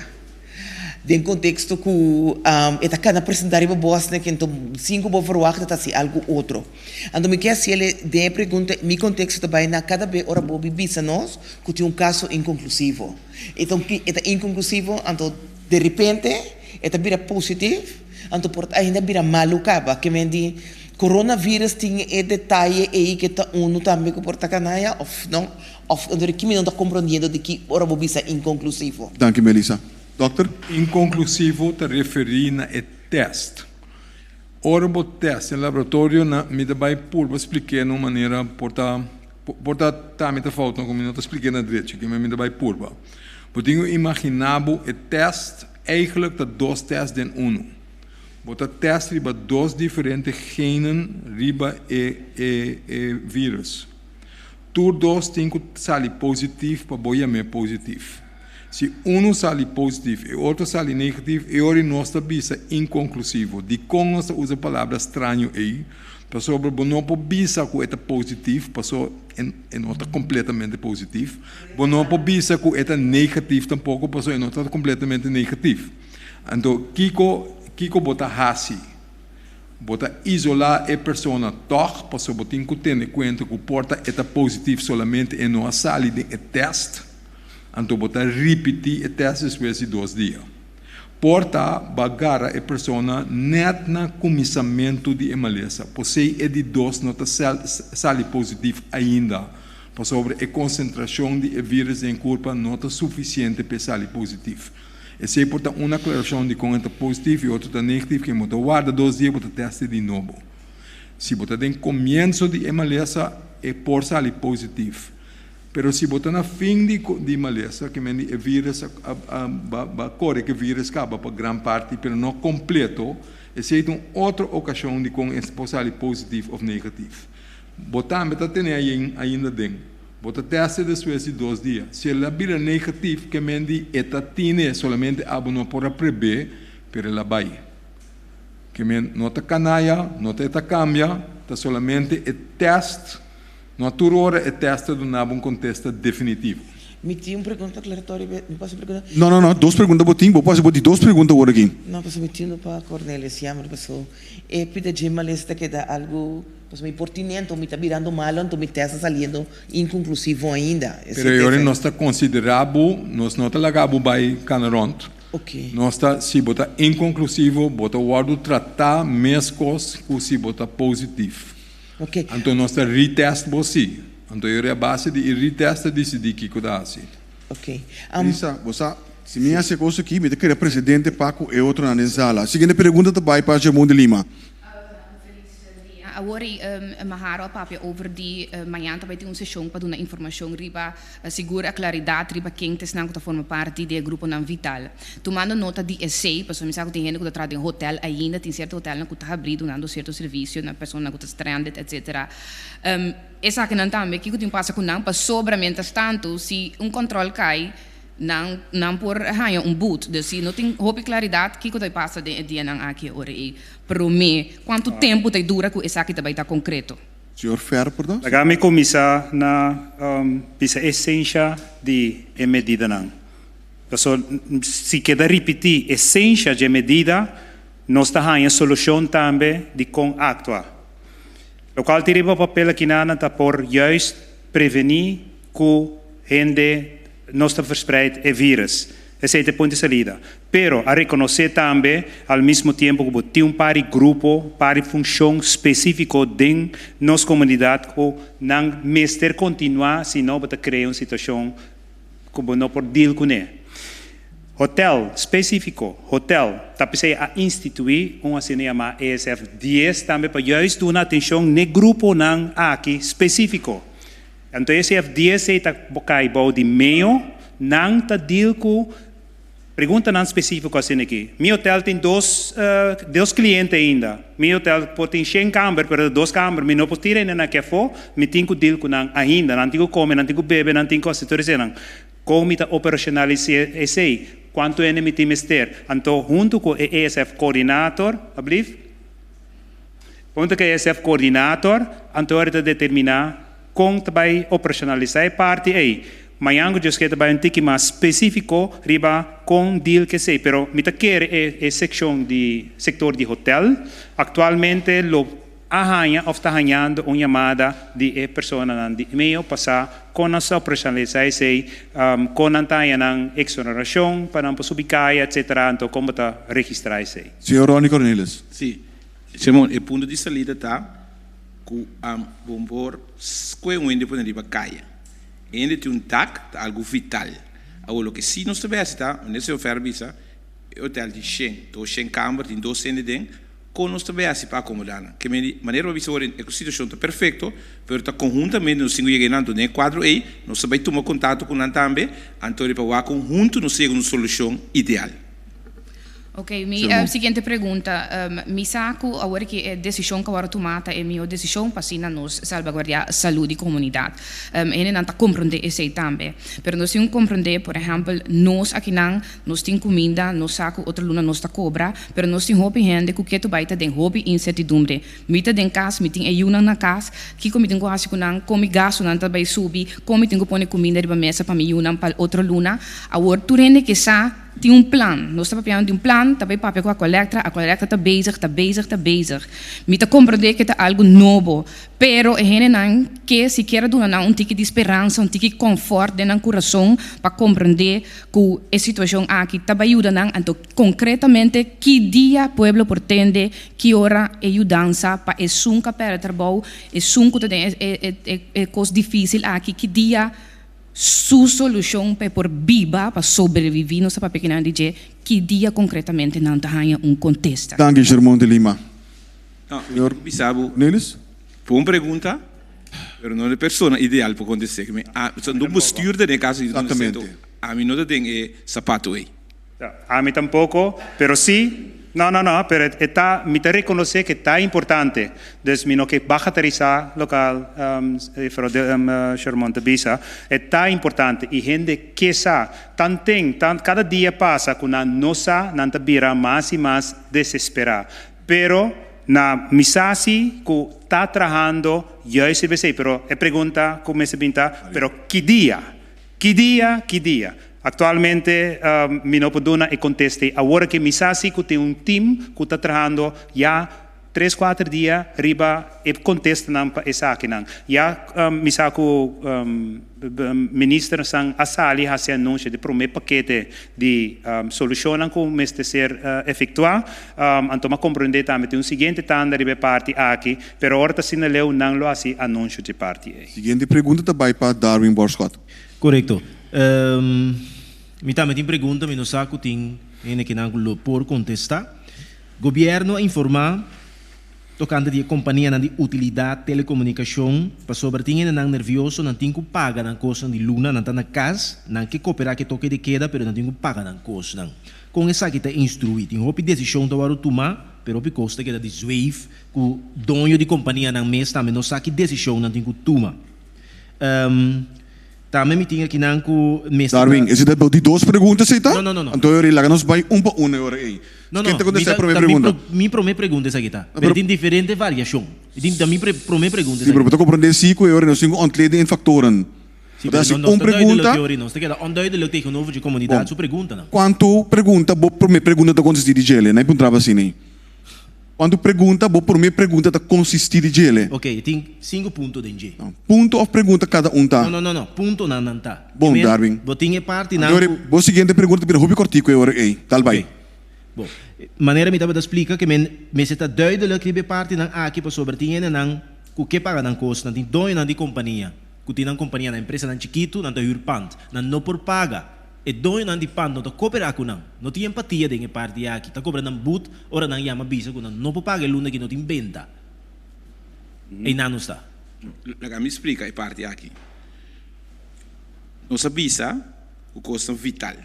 Den contexto cu e ta cana presenta riba bo asina ki anto sin cu bo verwachta ta haci algo otro. Anto mi kier haci den e pregunta mi contexto ta bai na cada be ora bo bisa nos cu tin un caso inconclusivo. E ta un e ta inconclusivo anto derepente e ta bira positif anto por ta ainda bira malu caba ke men di coronavirus tin e detaye ey ke ta uno tambe ku por ta canaya of no of anto di ki mi no ta comprondiendo di ki ora bo bisa inconclusivo. Danki Melissa. Dokter? Inconclusivo ta referi na e test. Ora bo test den laboratorio na mi ta bay purba splik'é na un manera por ta por ta ta mi ta fout no ku mi no ta splik'é na drechi ki mi ta bay purba. Bo tin ku imagina bo e test eigenlijk ta dos test den unu. Bo ta test riba dos diferente genen riba e e e virus. Tur dos tin ku sali positif pa bo yam'é positif. Si unu sali positif e otro sali negatif, e ora nos ta bisa inkonklusivo. Dikon nos ta usa palabra straño ei? Pasobra bo no por bisa ku e ta positif, paso e no ta kompletamente positif. Bo no por bisa ku e ta negatif tampoko, paso e no ta kompletamente negatif. Anto, kiko kiko bo ta hasi? Bo ta isolá e persona tòg, pasobra bo tin ku tene kuenta ku por ta e ta positif solamente e no a sali den e tèst. Anto bo ta ripití e tèst despues di dos dia. Por ta bo a gara e persona nèt na kuminsamentu di e malesa, posei e di dos no ta sali positif ainda, pasobra e konsentrashon di e vírus den e kurpa no ta sufisiente pa e sali positif. Esei por ta un aklarashon di kon e ta positif i otro ta negatif, ke bo ta warda dos dia bo ta tèste di nobo. Si bo ta den komienso di e malesa, e por sali positif. Pero si bo ta na fin di di malesa, ke men di e virus a a a ba kore ku e virus kaba pa gran parti, pero no kompleto, esei ta un otro okashon di kon e por sali positif òf negatif. Bo tambe ta tene ayen ainda den. Bo ta tèste despues di dos dia. Si el a bira negatif, ke men di e ta tine, solamente abo no por a prebé, pero el a bai. Ke men no ta kanaya, no ta e ta kambia, ta solamente e tèst. No tur ora e tèst ta duna bo un kontesta definitivo. Mi tin un pregunta aklaratorio, mi por hasi un pregunta? No, no, no, dos pregunta bo tin, bo por hasi bo di dos pregunta awor aki. No, pasobra mi tin uno pa Cornelius Jammer, pasobra e pida dje malesa ta keda algu, pasobra mi por tine anto mi ta birando malo anto mi tèst ta saliendo inkonklusivo ainda. Pero e ora nos ta konsiderá bo, nos no ta laga bo bai kana rònt. Nos ta, si bo ta inkonklusivo, bo ta wòrdu tratá meskos ku si bo ta positif. Anto nos ta retest bo si. Anto e ora a base di e retest ta disidí kiko ta hasi. Lisa, bo sa, si mi hasi e kos aki, mi ta krea presedente pa ku e otronan den sala. Siguiente pregunta ta bai pa Germon de Lima. Awor Maharo a papia over di mañan ta bai tin un seshon pa duna informashon riba sigur a klaridat riba ken ta esnan ku ta forma parti di e gruponan vital. Tumando nota di esei, pasobra mi sa ku tin hende ku ta traha den hotel ainda, tin sierto hotelnan ku ta habrí dunando sierto servisio na personanan ku ta stranded etcetera. Esakinan tambe kiko tin pasa ku nan? Pasobra mientrastantu si un kòntròl kai. Nan nan por haña un but. Dus si no tin hopi klaridat kiko ta pasa den e dianan aki e ora ei. Promé, kuantu tempu ta dura ku esaki ta bai ta konkreto? Señor Fer, perdon. Laga mi kuminsá na bisa esensha di e medidanan. Paso si keda ripití esensha dje medida, nos ta haña solushon tambe di kon aktua. Lokual tin riba papel akinan ta por juist prevení ku hende nos ta verspreid e virus. Esei ta e punto di salida. Pero a rekonosé tambe al mismo tiempo ku bo tin un par di grupo, par di funshon spesífiko den nos komunidat ku nan mester kontinuá, si no bo ta krea un situashon ku bo no por deal kuné. Hotel, spesífiko, hotel, ta p'esei a instituí un asina yamá ESF dies tambe pa juist duna atenshon n'e gruponan aki spesífiko. Anto ESF dies ei ta kai bou di meo, nan ta deal ku preguntanan spesífiko asina aki. Mi hotel tin dos dos kliente ainda. Mi hotel por tin shen kamber, pero ta dos kamber, mi no por tira hende nan aki afó, mi tin ku deal ku nan ainda. Nan tin ku kome, nan tin ku bebe, nan tin ku hasi tur eseinan. Kon mi ta operashonalisá esei? Kuantu hende mi tin mester? Anto huntu ku e ESF coördinator, alblief? Huntu ku e ESF coördinator, anto ora ta determiná kon ta bai operashonalisá e parti ei. Mañan ku Dios ke ta bai un tiki mas spesífiko riba kon deal ku esei. Pero mi ta kere e e sekshon di sektor di hotel aktualmente lo a haña òf ta hañando un yamada di e personanan di meo pa sa kon nan sa operashonalisá esei, kon nan ta haña nan eksonerashon pa nan por subi kaya, etsetera, anto kon bo ta registrá esei. Señor Ronnie Cornelis. Sí. Simon, e punto di salida ta ku bo por skohe un hende pone riba kaya. E hende tin un dak, ta algu vital. Awor loke sí nos ta bai hasi ta, manera señor Fer a bisa, e hotel tin shen, dos shen kamber, tin dos hende den, Kon nos ta bay hasi pa akomodá nan? Ke medi manera bo bisa ora e situashon ta perfekto, pero ta konhuntamente nos tin ku yega einan. Den e kuadro ei nos ta bay tuma kontakto ku nan tambe, anto riba wak kon huntu nos ta yega un solushon ideal. Ok, mi siguiente pregunta. Mi sa ku awor ki e desishon ku a wòrdu tumá ta e mihó desishon pa asina nos salbaguardiá salú di komunidat. Hendenan ta komprondé esei tambe. Pero nos tin ku komprondé, por ehèmpel, nos akinan Nos tin kuminda, nos sa ku otro luna nos ta kobra, pero nos tin hopi hende ku ketu bai ta den hopi insertidumbre. Mi ta den kas, mi tin e yunan na kas, kiko mi tin ku hasi ku nan, kon mi gastunan ta bai subi, kon mi tin ku pone kuminda riba mesa pa mi yunan pa otro luna. Awor tur hende ke sa tin un plan. Nos ta papiando di un plan, ta bai papia ku Aqualectra, Aqualectra ta bezig, ta bezig, ta bezig. Mi ta komprendé ke ta algu nobo, Pero e hendenan ke sikiera duna nan un tiki di speransa, un tiki konfòrt den nan kurason pa komprendé ku e situashon aki ta bai yuda nan, anto konkretamente ki dia pueblo por tende ki ora e yudansa pa esun ku a pèrdè trabou, esun ku ta den e kos difísil aki, ki dia su solushon pa e por biba, pa sobreviví, nos ta papia kinan di dje, ki dia konkretamente nan ta haña un kontesta. Danki, Shermon de Lima. No, mi tin ku bisa bo. Cornelis? Bon pregunta, pero no e persona ideal pa kontest'é. Mi a, no bestuurder den e kaso di Exactamente. Ami no ta den e sapato ei. Ami tampoko, pero si, no, no, no, pero e ta, mi ta rekonosé ku e ta importante. Dus mi no ke bagaterisá lokal, juffrouw Shermon ta bisa. E ta importante i hende ke sa. Tanten, tan, kada dia pasa ku nan no sa, nan ta bira mas i mas desesperá. Pero na mi sa si cu ta trahando juist riba esey, pero e pregunta cu mester bin ta, pero ki dia? Ki dia? Ki dia? Actualmente mi no por duna e contesta ey awor aki. Mi sa si cu tin un team cu ta trahando ya tres cuater dia riba e contestanan pa esakinan. Ya mi sa cu Minister san a sali hasi anuncio di prome pakete di solucionnan cu mester ser efectua. Anto m'a comprende tambe tin un siguiente tanda riba e parti aki, pero ora ta asina leu nan lo hasi anuncio dje parti ei. Siguiente pregunta ta bai pa Darwin Borschot. Corecto. Mi tambe tin pregunta, mi no sa cu tin hende kinan cu lo por contesta. Gobierno a informa tokante di e kompanianan di utilidat telekomunikashon pasobra tin hendenan nervioso, nan tin ku paga nan kosnan di luna, nan ta na kas, nan ke koperá ku e toke de keda pero nan tin ku paga nan kosnan. Kon esaki ta instruí? Tin hopi desishon ta wòrdu tumá pero hopi kos ta keda di zweef ku doño di kompanianan mes tambe no sa ki desishon nan tin ku tuma. Tambe mi tin akinan ku mester ta. Darwin, esei ta di dos pregunta esei ta? No, no, no, no. Anto e ora laga nos bai un pa un e ora ei. No, no, Ken ta mi kontestá ta, e promé ta mi pregunta? pro, mi promé pregunta esaki ta. No, Pero pero tin diferente variashon. I tin, ta mi pre, promé pregunta Sí, pero esaki bo ta. ta komprondé sí ku e ora nos tin ku ontleden en faktoren. Sí, Bo ta pero hasi no, nos un ta duidelijk pregunta. e ora ei. Nos ta keda onduidelijk tegenover dje komunidat Bon, su preguntanan. kuantu pregunta bo promé pregunta ta konsistí di djele? Nai puntraba asina ei. Kuantu pregunta bo promé pregunta ta konsistí di djele? Ok, e tin sinku punto den dje. Punto òf pregunta kada un ta? No, no, no, no. Puntonan nan ta. Bon, Primer, Darwin. Bo tin e partinan Anto ku. Bo siguiente pregunta ta bira hopi kòrtiku e ora ei. Tal bai. Ok. Bon, manera mi tabata splika ke men mester ta duidelijk riba e partinan aki pasobra tin hendenan ku ke paga nan kos, nan tin doñonan di kompania ku tin nan kompania, nan empresanan chikitu, nan ta hür pand. Nan no por paga. E doñonan di pan no ta koperá ku nan. No tin empatia den e parti aki. Ta kobra nan but ora nan yama bisa ku nan no por paga e luna ki no tin benta. Einan nos ta. Laga mi splika e parti aki. Nos a bisa ku kosnan vital,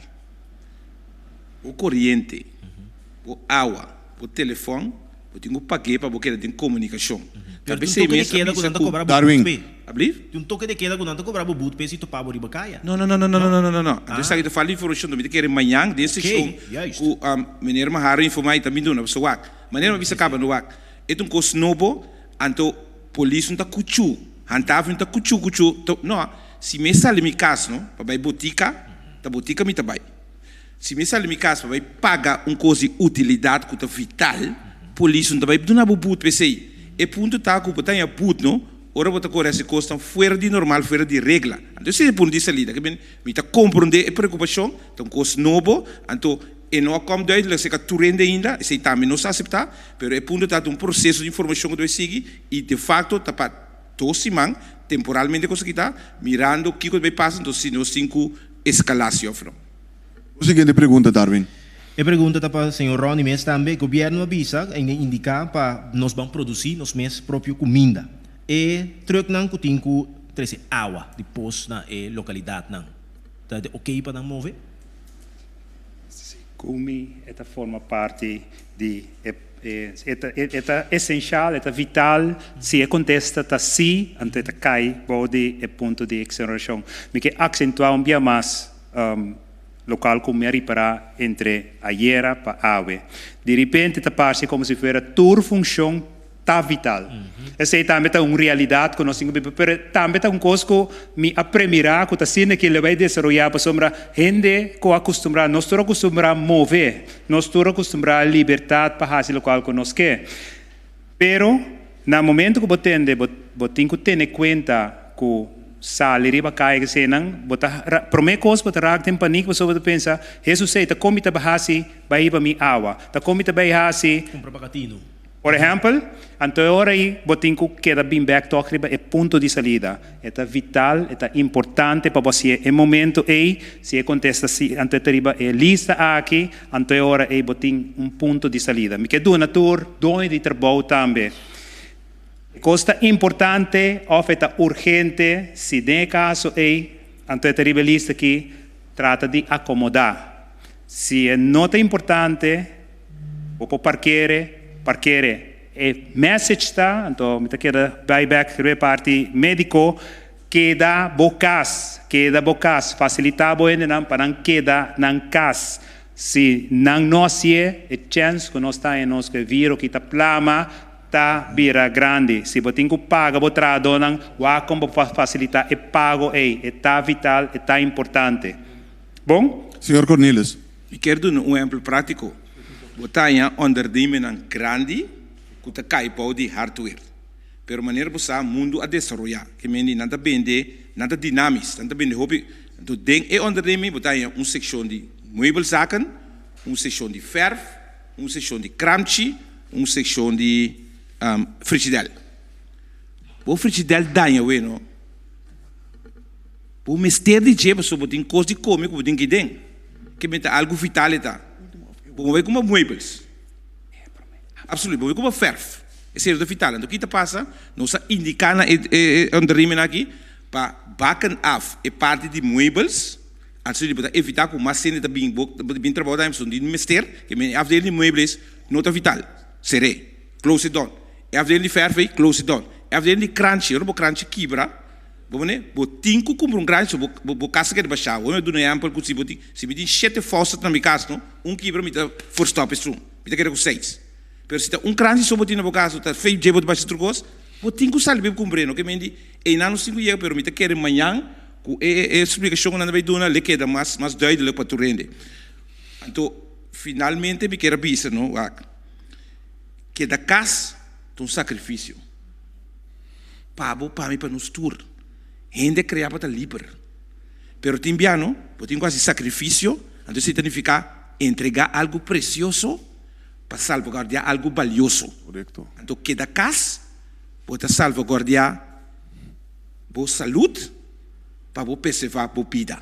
bo koriente, bo awa, bo telefòn, Bo tin ku pag'é pa bo keda den komunikashon. Pero Ta tin un p'esei toke de mes a keda ku bisa nan ta ku. kobra bo Darwin. but p'e. Ablief? Tin un toke de keda ku nan ta kobra bo but p'e si topa bo riba kaya. No, no, no, no, no, no, no, no, no. Anto Ah. esaki ta falta di informashon. Mi ta kere mañan den Oké, seshon juist. ku meneer Maharo informá i ta bin duna. Pasobra wak, manera mi a bisa kaba no wak, e ta un kos nobo, anto polis no ta kuchú, handhaving no ta kuchú kuchú. No, si mi sali mi kas no pa bai botika, ta botika mi ta bai. Si mi sali mi kas pa bai paga un kos di utilidat ku ta vital, polis no ta bai duna bo but p'esei. E punto ta ku bo ta haña but no ora bo ta kore hasi kosnan fuera di normal, fuera di regla. Anto esei ta e punto di salida. Ke men mi ta komprondé e preokupashon, ta un kos nobo, anto e no a kòm duidelijk serka tur hende ainda, esei tambe nos ta aseptá, pero e punto ta ta un proseso di informashon ku ta bai sigui i de fakto ta pa dos siman temporalmente kos aki ta, mirando kiko ta bai pasa, anto si nos tin ku eskalá si òf no. Un siguiente pregunta, Darwin. E pregunta ta pa señor Ronnie mes tambe. Gobierno a bisa en indica pa nos ban produci nos mes propio cuminda. E trucknan cu tin cu trece awa di pos na e localidadnan ta di ok pa nan move? Cumi e ta forma parti di e e ta e ta esencial, e ta vital. Si e contesta ta si, anto e ta cay bou di e punto di exoneracion. Mi ke accentua un bia mas lokal ku mi a ripará entre ayera pa awe. Di ripente ta parse komo si fuera tur funshon ta vital. Esei tambe ta un realidat ku nos tin ku biba, pero tambe ta un kos ku mi a premirá ku ta asina ke lo bai desaroyá pasobra hende ku a kustumbrá, nos tur a kustumbrá move, nos tur a kustumbrá libertat pa hasi lokual ku nos ke. Pero, na momento ku bo tende, bo bo tin ku tene kuenta ku sali riba kaya kesenan, bo ta promé kos bo ta rak den panik pasobra bo ta pensa, Hesus ei, ta kon mi ta bai hasi bai hiba mi awa? Ta kon mi ta bai hasi. Kumpra bakatino. Por ehèmpel, anto e ora ei bo tin ku keda bin bèk tòg riba e punto di salida. E ta vital, e ta importante pa bo hasié e momento ei. Si e kontesta si, anto e ta riba e lista aki. Anto e ora ei bo tin un punto di salida. Mi ke duna tur doño di trabou tambe. E kos ta importante òf e ta urgente, si den e kaso ei, anto e ta riba e lista aki, trata di akomodá. Si e no ta importante, bo por parkere, parkere. E message ta, anto mi ta keda bai bèk riba e parti médiko, Keda bo kas, keda bo kas, fasilitá bo hendenan pa nan keda nan kas. Si nan no hasié, e chèns ku nos ta haña nos ku e viro ki ta plama ta bira grandi. Si bo tin ku paga bo trahadónan, wak kon bo por fasilitá e pago ei. E ta vital, e ta importante. Bon? Señor Cornelis. Mi kier duna un ehempel práktiko. Bo ta haña ondernemernan grandi ku ta kai bou di hardware. Pero manera bo sa, mundu a desaroyá. Ke mende nan ta bende, nan ta dinamis, nan ta bende hopi. Anto den e onderneming bo ta haña un sekshon di meubelzaken, un sekshon di fèrf, un sekshon di kramchi, un sekshon di frigidèl. Bo frigidèl daña awe no. Bo mester di dje pasobra bo tin kos di kome ku bo tin ki den. Ke mende ta algu vital e ta. Bo no bai kumpra meubels. Absoluut. Bo bai kumpra fèrf. Esei lo ta vital. Anto ki ta pasa? Nos a indiká na e ondernemernan aki pa bakken af e parti di muebels, anto bo ta evitá ku mas hende ta bin bo bin trabou tambe pasobra no tin mester. Ke men e afdeling di muebles no ta vital. Ser'é. Close it down. E afdeling di fèrf ei, close it down. E afdeling di kranchi, ora bo kranchi kibra. Bo mane, bo tin ku kumpra un kranchi, bo bo bo kas ta keda bashá. Bo mi a duna ehèmpel ku si bo tin, si mi tin shete faucet na mi kas no, un kibra mi ta verstòp esun, mi ta keda ku seis. Pero si ta un kranchi so bo tin na bo kas, ta fei dje bo ta basha tur kos, bo tin ku sali bai kumpr'é no. Ke men di, einan nos tin ku yega, pero mi ta kere mañan ku e e splikashon ku nan ta bai duna le keda mas mas duidelijk pa tur hende. Anto finalmente mi kier a bisa no, wak, keda kas ta un sakrifisio. Pa bo, pa mi, pa nos tur. Hende krea pa ta liber. Pero tin bia no, bo tin ku hasi sakrifisio, anto esei ta nifiká entregá algu presioso pa salvaguardiá algu balioso. Korekto. Anto keda kas, bo ta salvaguardiá bo salud pa bo preservá bo bida.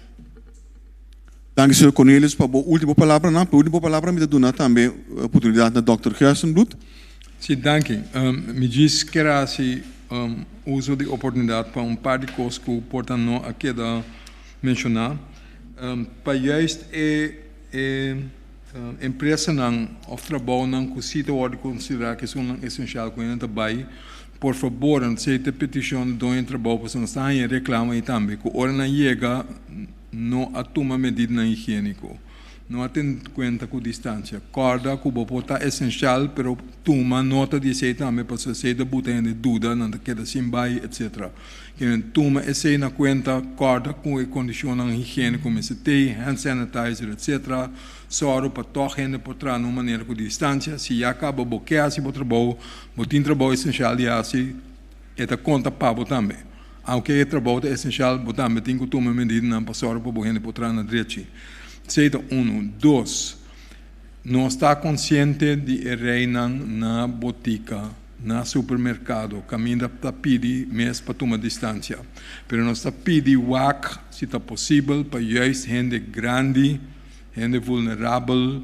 Danki señor Cornelius pa bo ultimo palabranan. Pa ultimo palabra mi ta duna tambe oportunidat na dòkter Gerstenbluth. Si, danki. Mi djis kier a hasi uso di oportunidat pa un par di kos ku por ta no a keda menshoná. Pa juist e e empresanan òf trabounan ku si ta wòrdu konsiderá ku esunnan esenshal ku hende ta bai, por fabor, esei ta e petishon di doño di trabou pasobra nos ta haña reklamo ei tambe ku ora nan yega no a tuma medidanan higiéniko. No a tene kuenta ku distansia. Kòrda ku bo por ta esenshal, pero tuma nota di esei tambe pasobra esei ta buta hende duda, nan ta keda sin bai, etsetera. Kimen tuma esei na kuenta, kòrda ku e kondishonnan higiéniko mester tei, hand sanitizer, etsetera. Sòru pa tòg hende por traha na un manera ku distansia. Si ya kaba bo ke hasi bo trabou, bo tin trabou esenshal di hasi, e ta konta pa bo tambe. Aunke e trabou ta esenshal, bo tambe tin ku tuma medidanan pa sòru pa bo hende por traha na drechi. Esei ta unu. Dos, nos ta konsiente di e reinan na botika, na supermerkado, kaminda ta pidi mes pa tuma distansia. Pero nos ta pidi wak, si ta posibel, pa juist hende grandi, hende vulnerabel,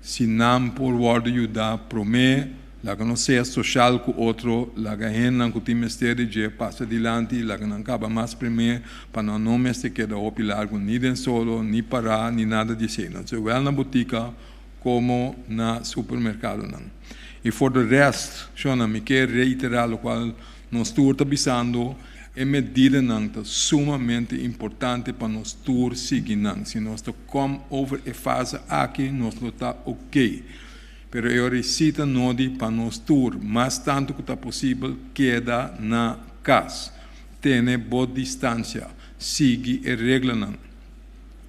Si nan por wòrdu yudá promé, laga nos sea soshal ku otro, laga hendenan ku tin mester di dje pasa dilanti, laga nan kaba mas primé pa nan no mester keda hopi largu ni den solo, ni pará, ni nada di esei. Nan zowel na botika komo na supermerkadonan. I for de rèst, shonnan, mi ke reiterá lokual nos tur ta bisando, E medidanan ta sumamente importante pa nos tur sigui nan. Si nos ta kom over e fase aki, nos lo ta ok. Pero e ora si ta nodi pa nos tur, mas tantu ku ta posibel, keda na kas. Tene bo distansia. Sigui e reglanan.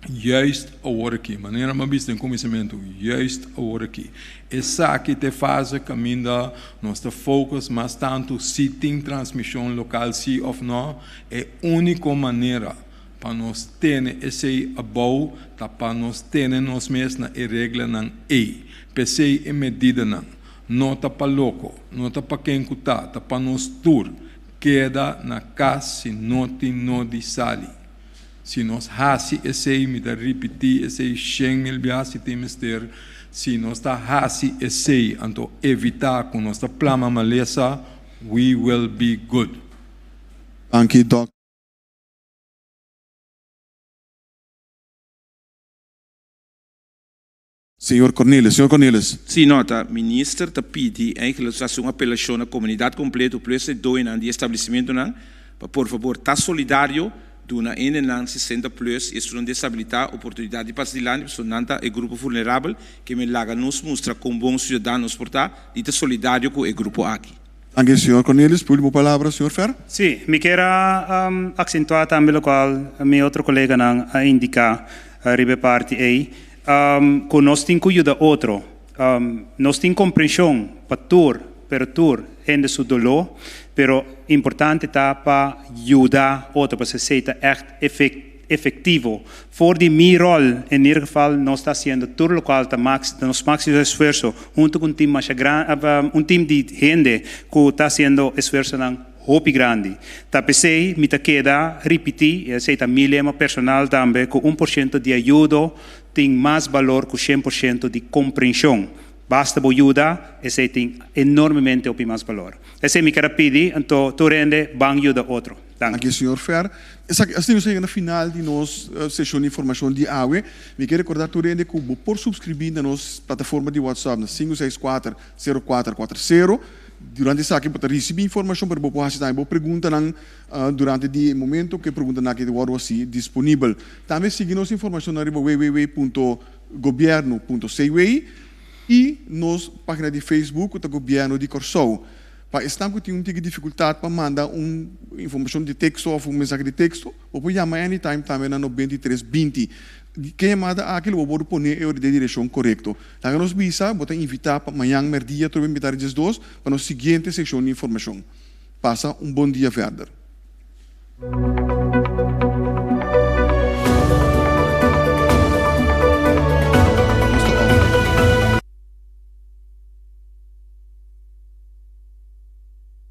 Juist awor aki, manera mi a bisa den kuminsamentu, juist awor aki. Esaki ta e fase kaminda nos ta focus mas tantu si tin transmishon lokal si òf nò. E úniko manera pa nos tene esei abou ta pa nos tene nos mes na e reglanan ei. P'esei e medidanan no ta pa loko, no ta pa ken ku ta, ta pa nos tur. Keda na kas si no tin nodi sali. Si nos hasi esei, mi ta ripití esei 100.000 biaha si tin mester, si nos ta hasi esei, anto evitá ku nos ta plama malesa, we will be good. Danki Dòkter. Señor Cornelis. Señor Cornelis. Sí, no, ta minister ta pidi eigenlijk ta hasi un apelashon na komunidat kompleto plus e doenan di establesimentonan pa por fabor ta solidario, duna hendenan 60 plus i esunnan desabilitá oportunidat di pasa dilanti pasobra nan ta e grupo vulnerabel ke men laga nos mustra kon bon siudadano nos por ta di ta solidario ku e grupo aki. Danki señor Cornelis. Por ultimo palabra señor Fer. Sí, mi kier a aksentuá tambe lokual mi otro koleganan a indiká riba e parti ei. Ku nos tin ku yuda otro. Nos tin komprenshon pa tur, pero tur hende su doló, pero importante ta pa yuda otro, pasobra esei ta ègt efektivo. For di mi ròl, en ieder geval, nos ta hasiendo tur lokual ta nos máksimo esfuerso huntu ku un tim masha gran, un tim di hende ku ta hasiendo esfuersonan hopi grandi. Ta p'esei mi ta keda ripití, i esei ta mi lema personal tambe, ku 1% di ayudo tin mas balor ku 100% di komprenshon. Basta bo yuda, esei tin enormemente hopi mas balor. Esei mi ker a pidi, anto tur hende ban yuda otro. Danki. Danki señor Fer. Esaki, asina nos a yega na final di nos seshon di informashon di awe. Mi ke rekordá tur hende ku bo por supskribí na nos plataforma di WhatsApp na sinku seis kuater, sero kuater kuater sero. Durante esaki bo ta risibí informashon pero bo por hasi tambe bo preguntanan durante di e momento ku e preguntanan aki ta wòrdu hasi disponibel. Tambe sigui nos informashonnan riba www.gobiernu.cw i nos página di Facebook ku ta Gobièrnu di Kòrsou. Pa esnan ku tin un tiki difikultat pa manda un informashon di teksto òf un mensahe di teksto, bo por yama anytime tambe na 93 20. Ke yamada aki lo bo por pone e ora den direkshon korekto. Laga nos bisa, bo ta invitá pa mañan mèrdia trobe mitar di diesdos pa nos siguiente seshon di informashon. Pasa un bon dia verder.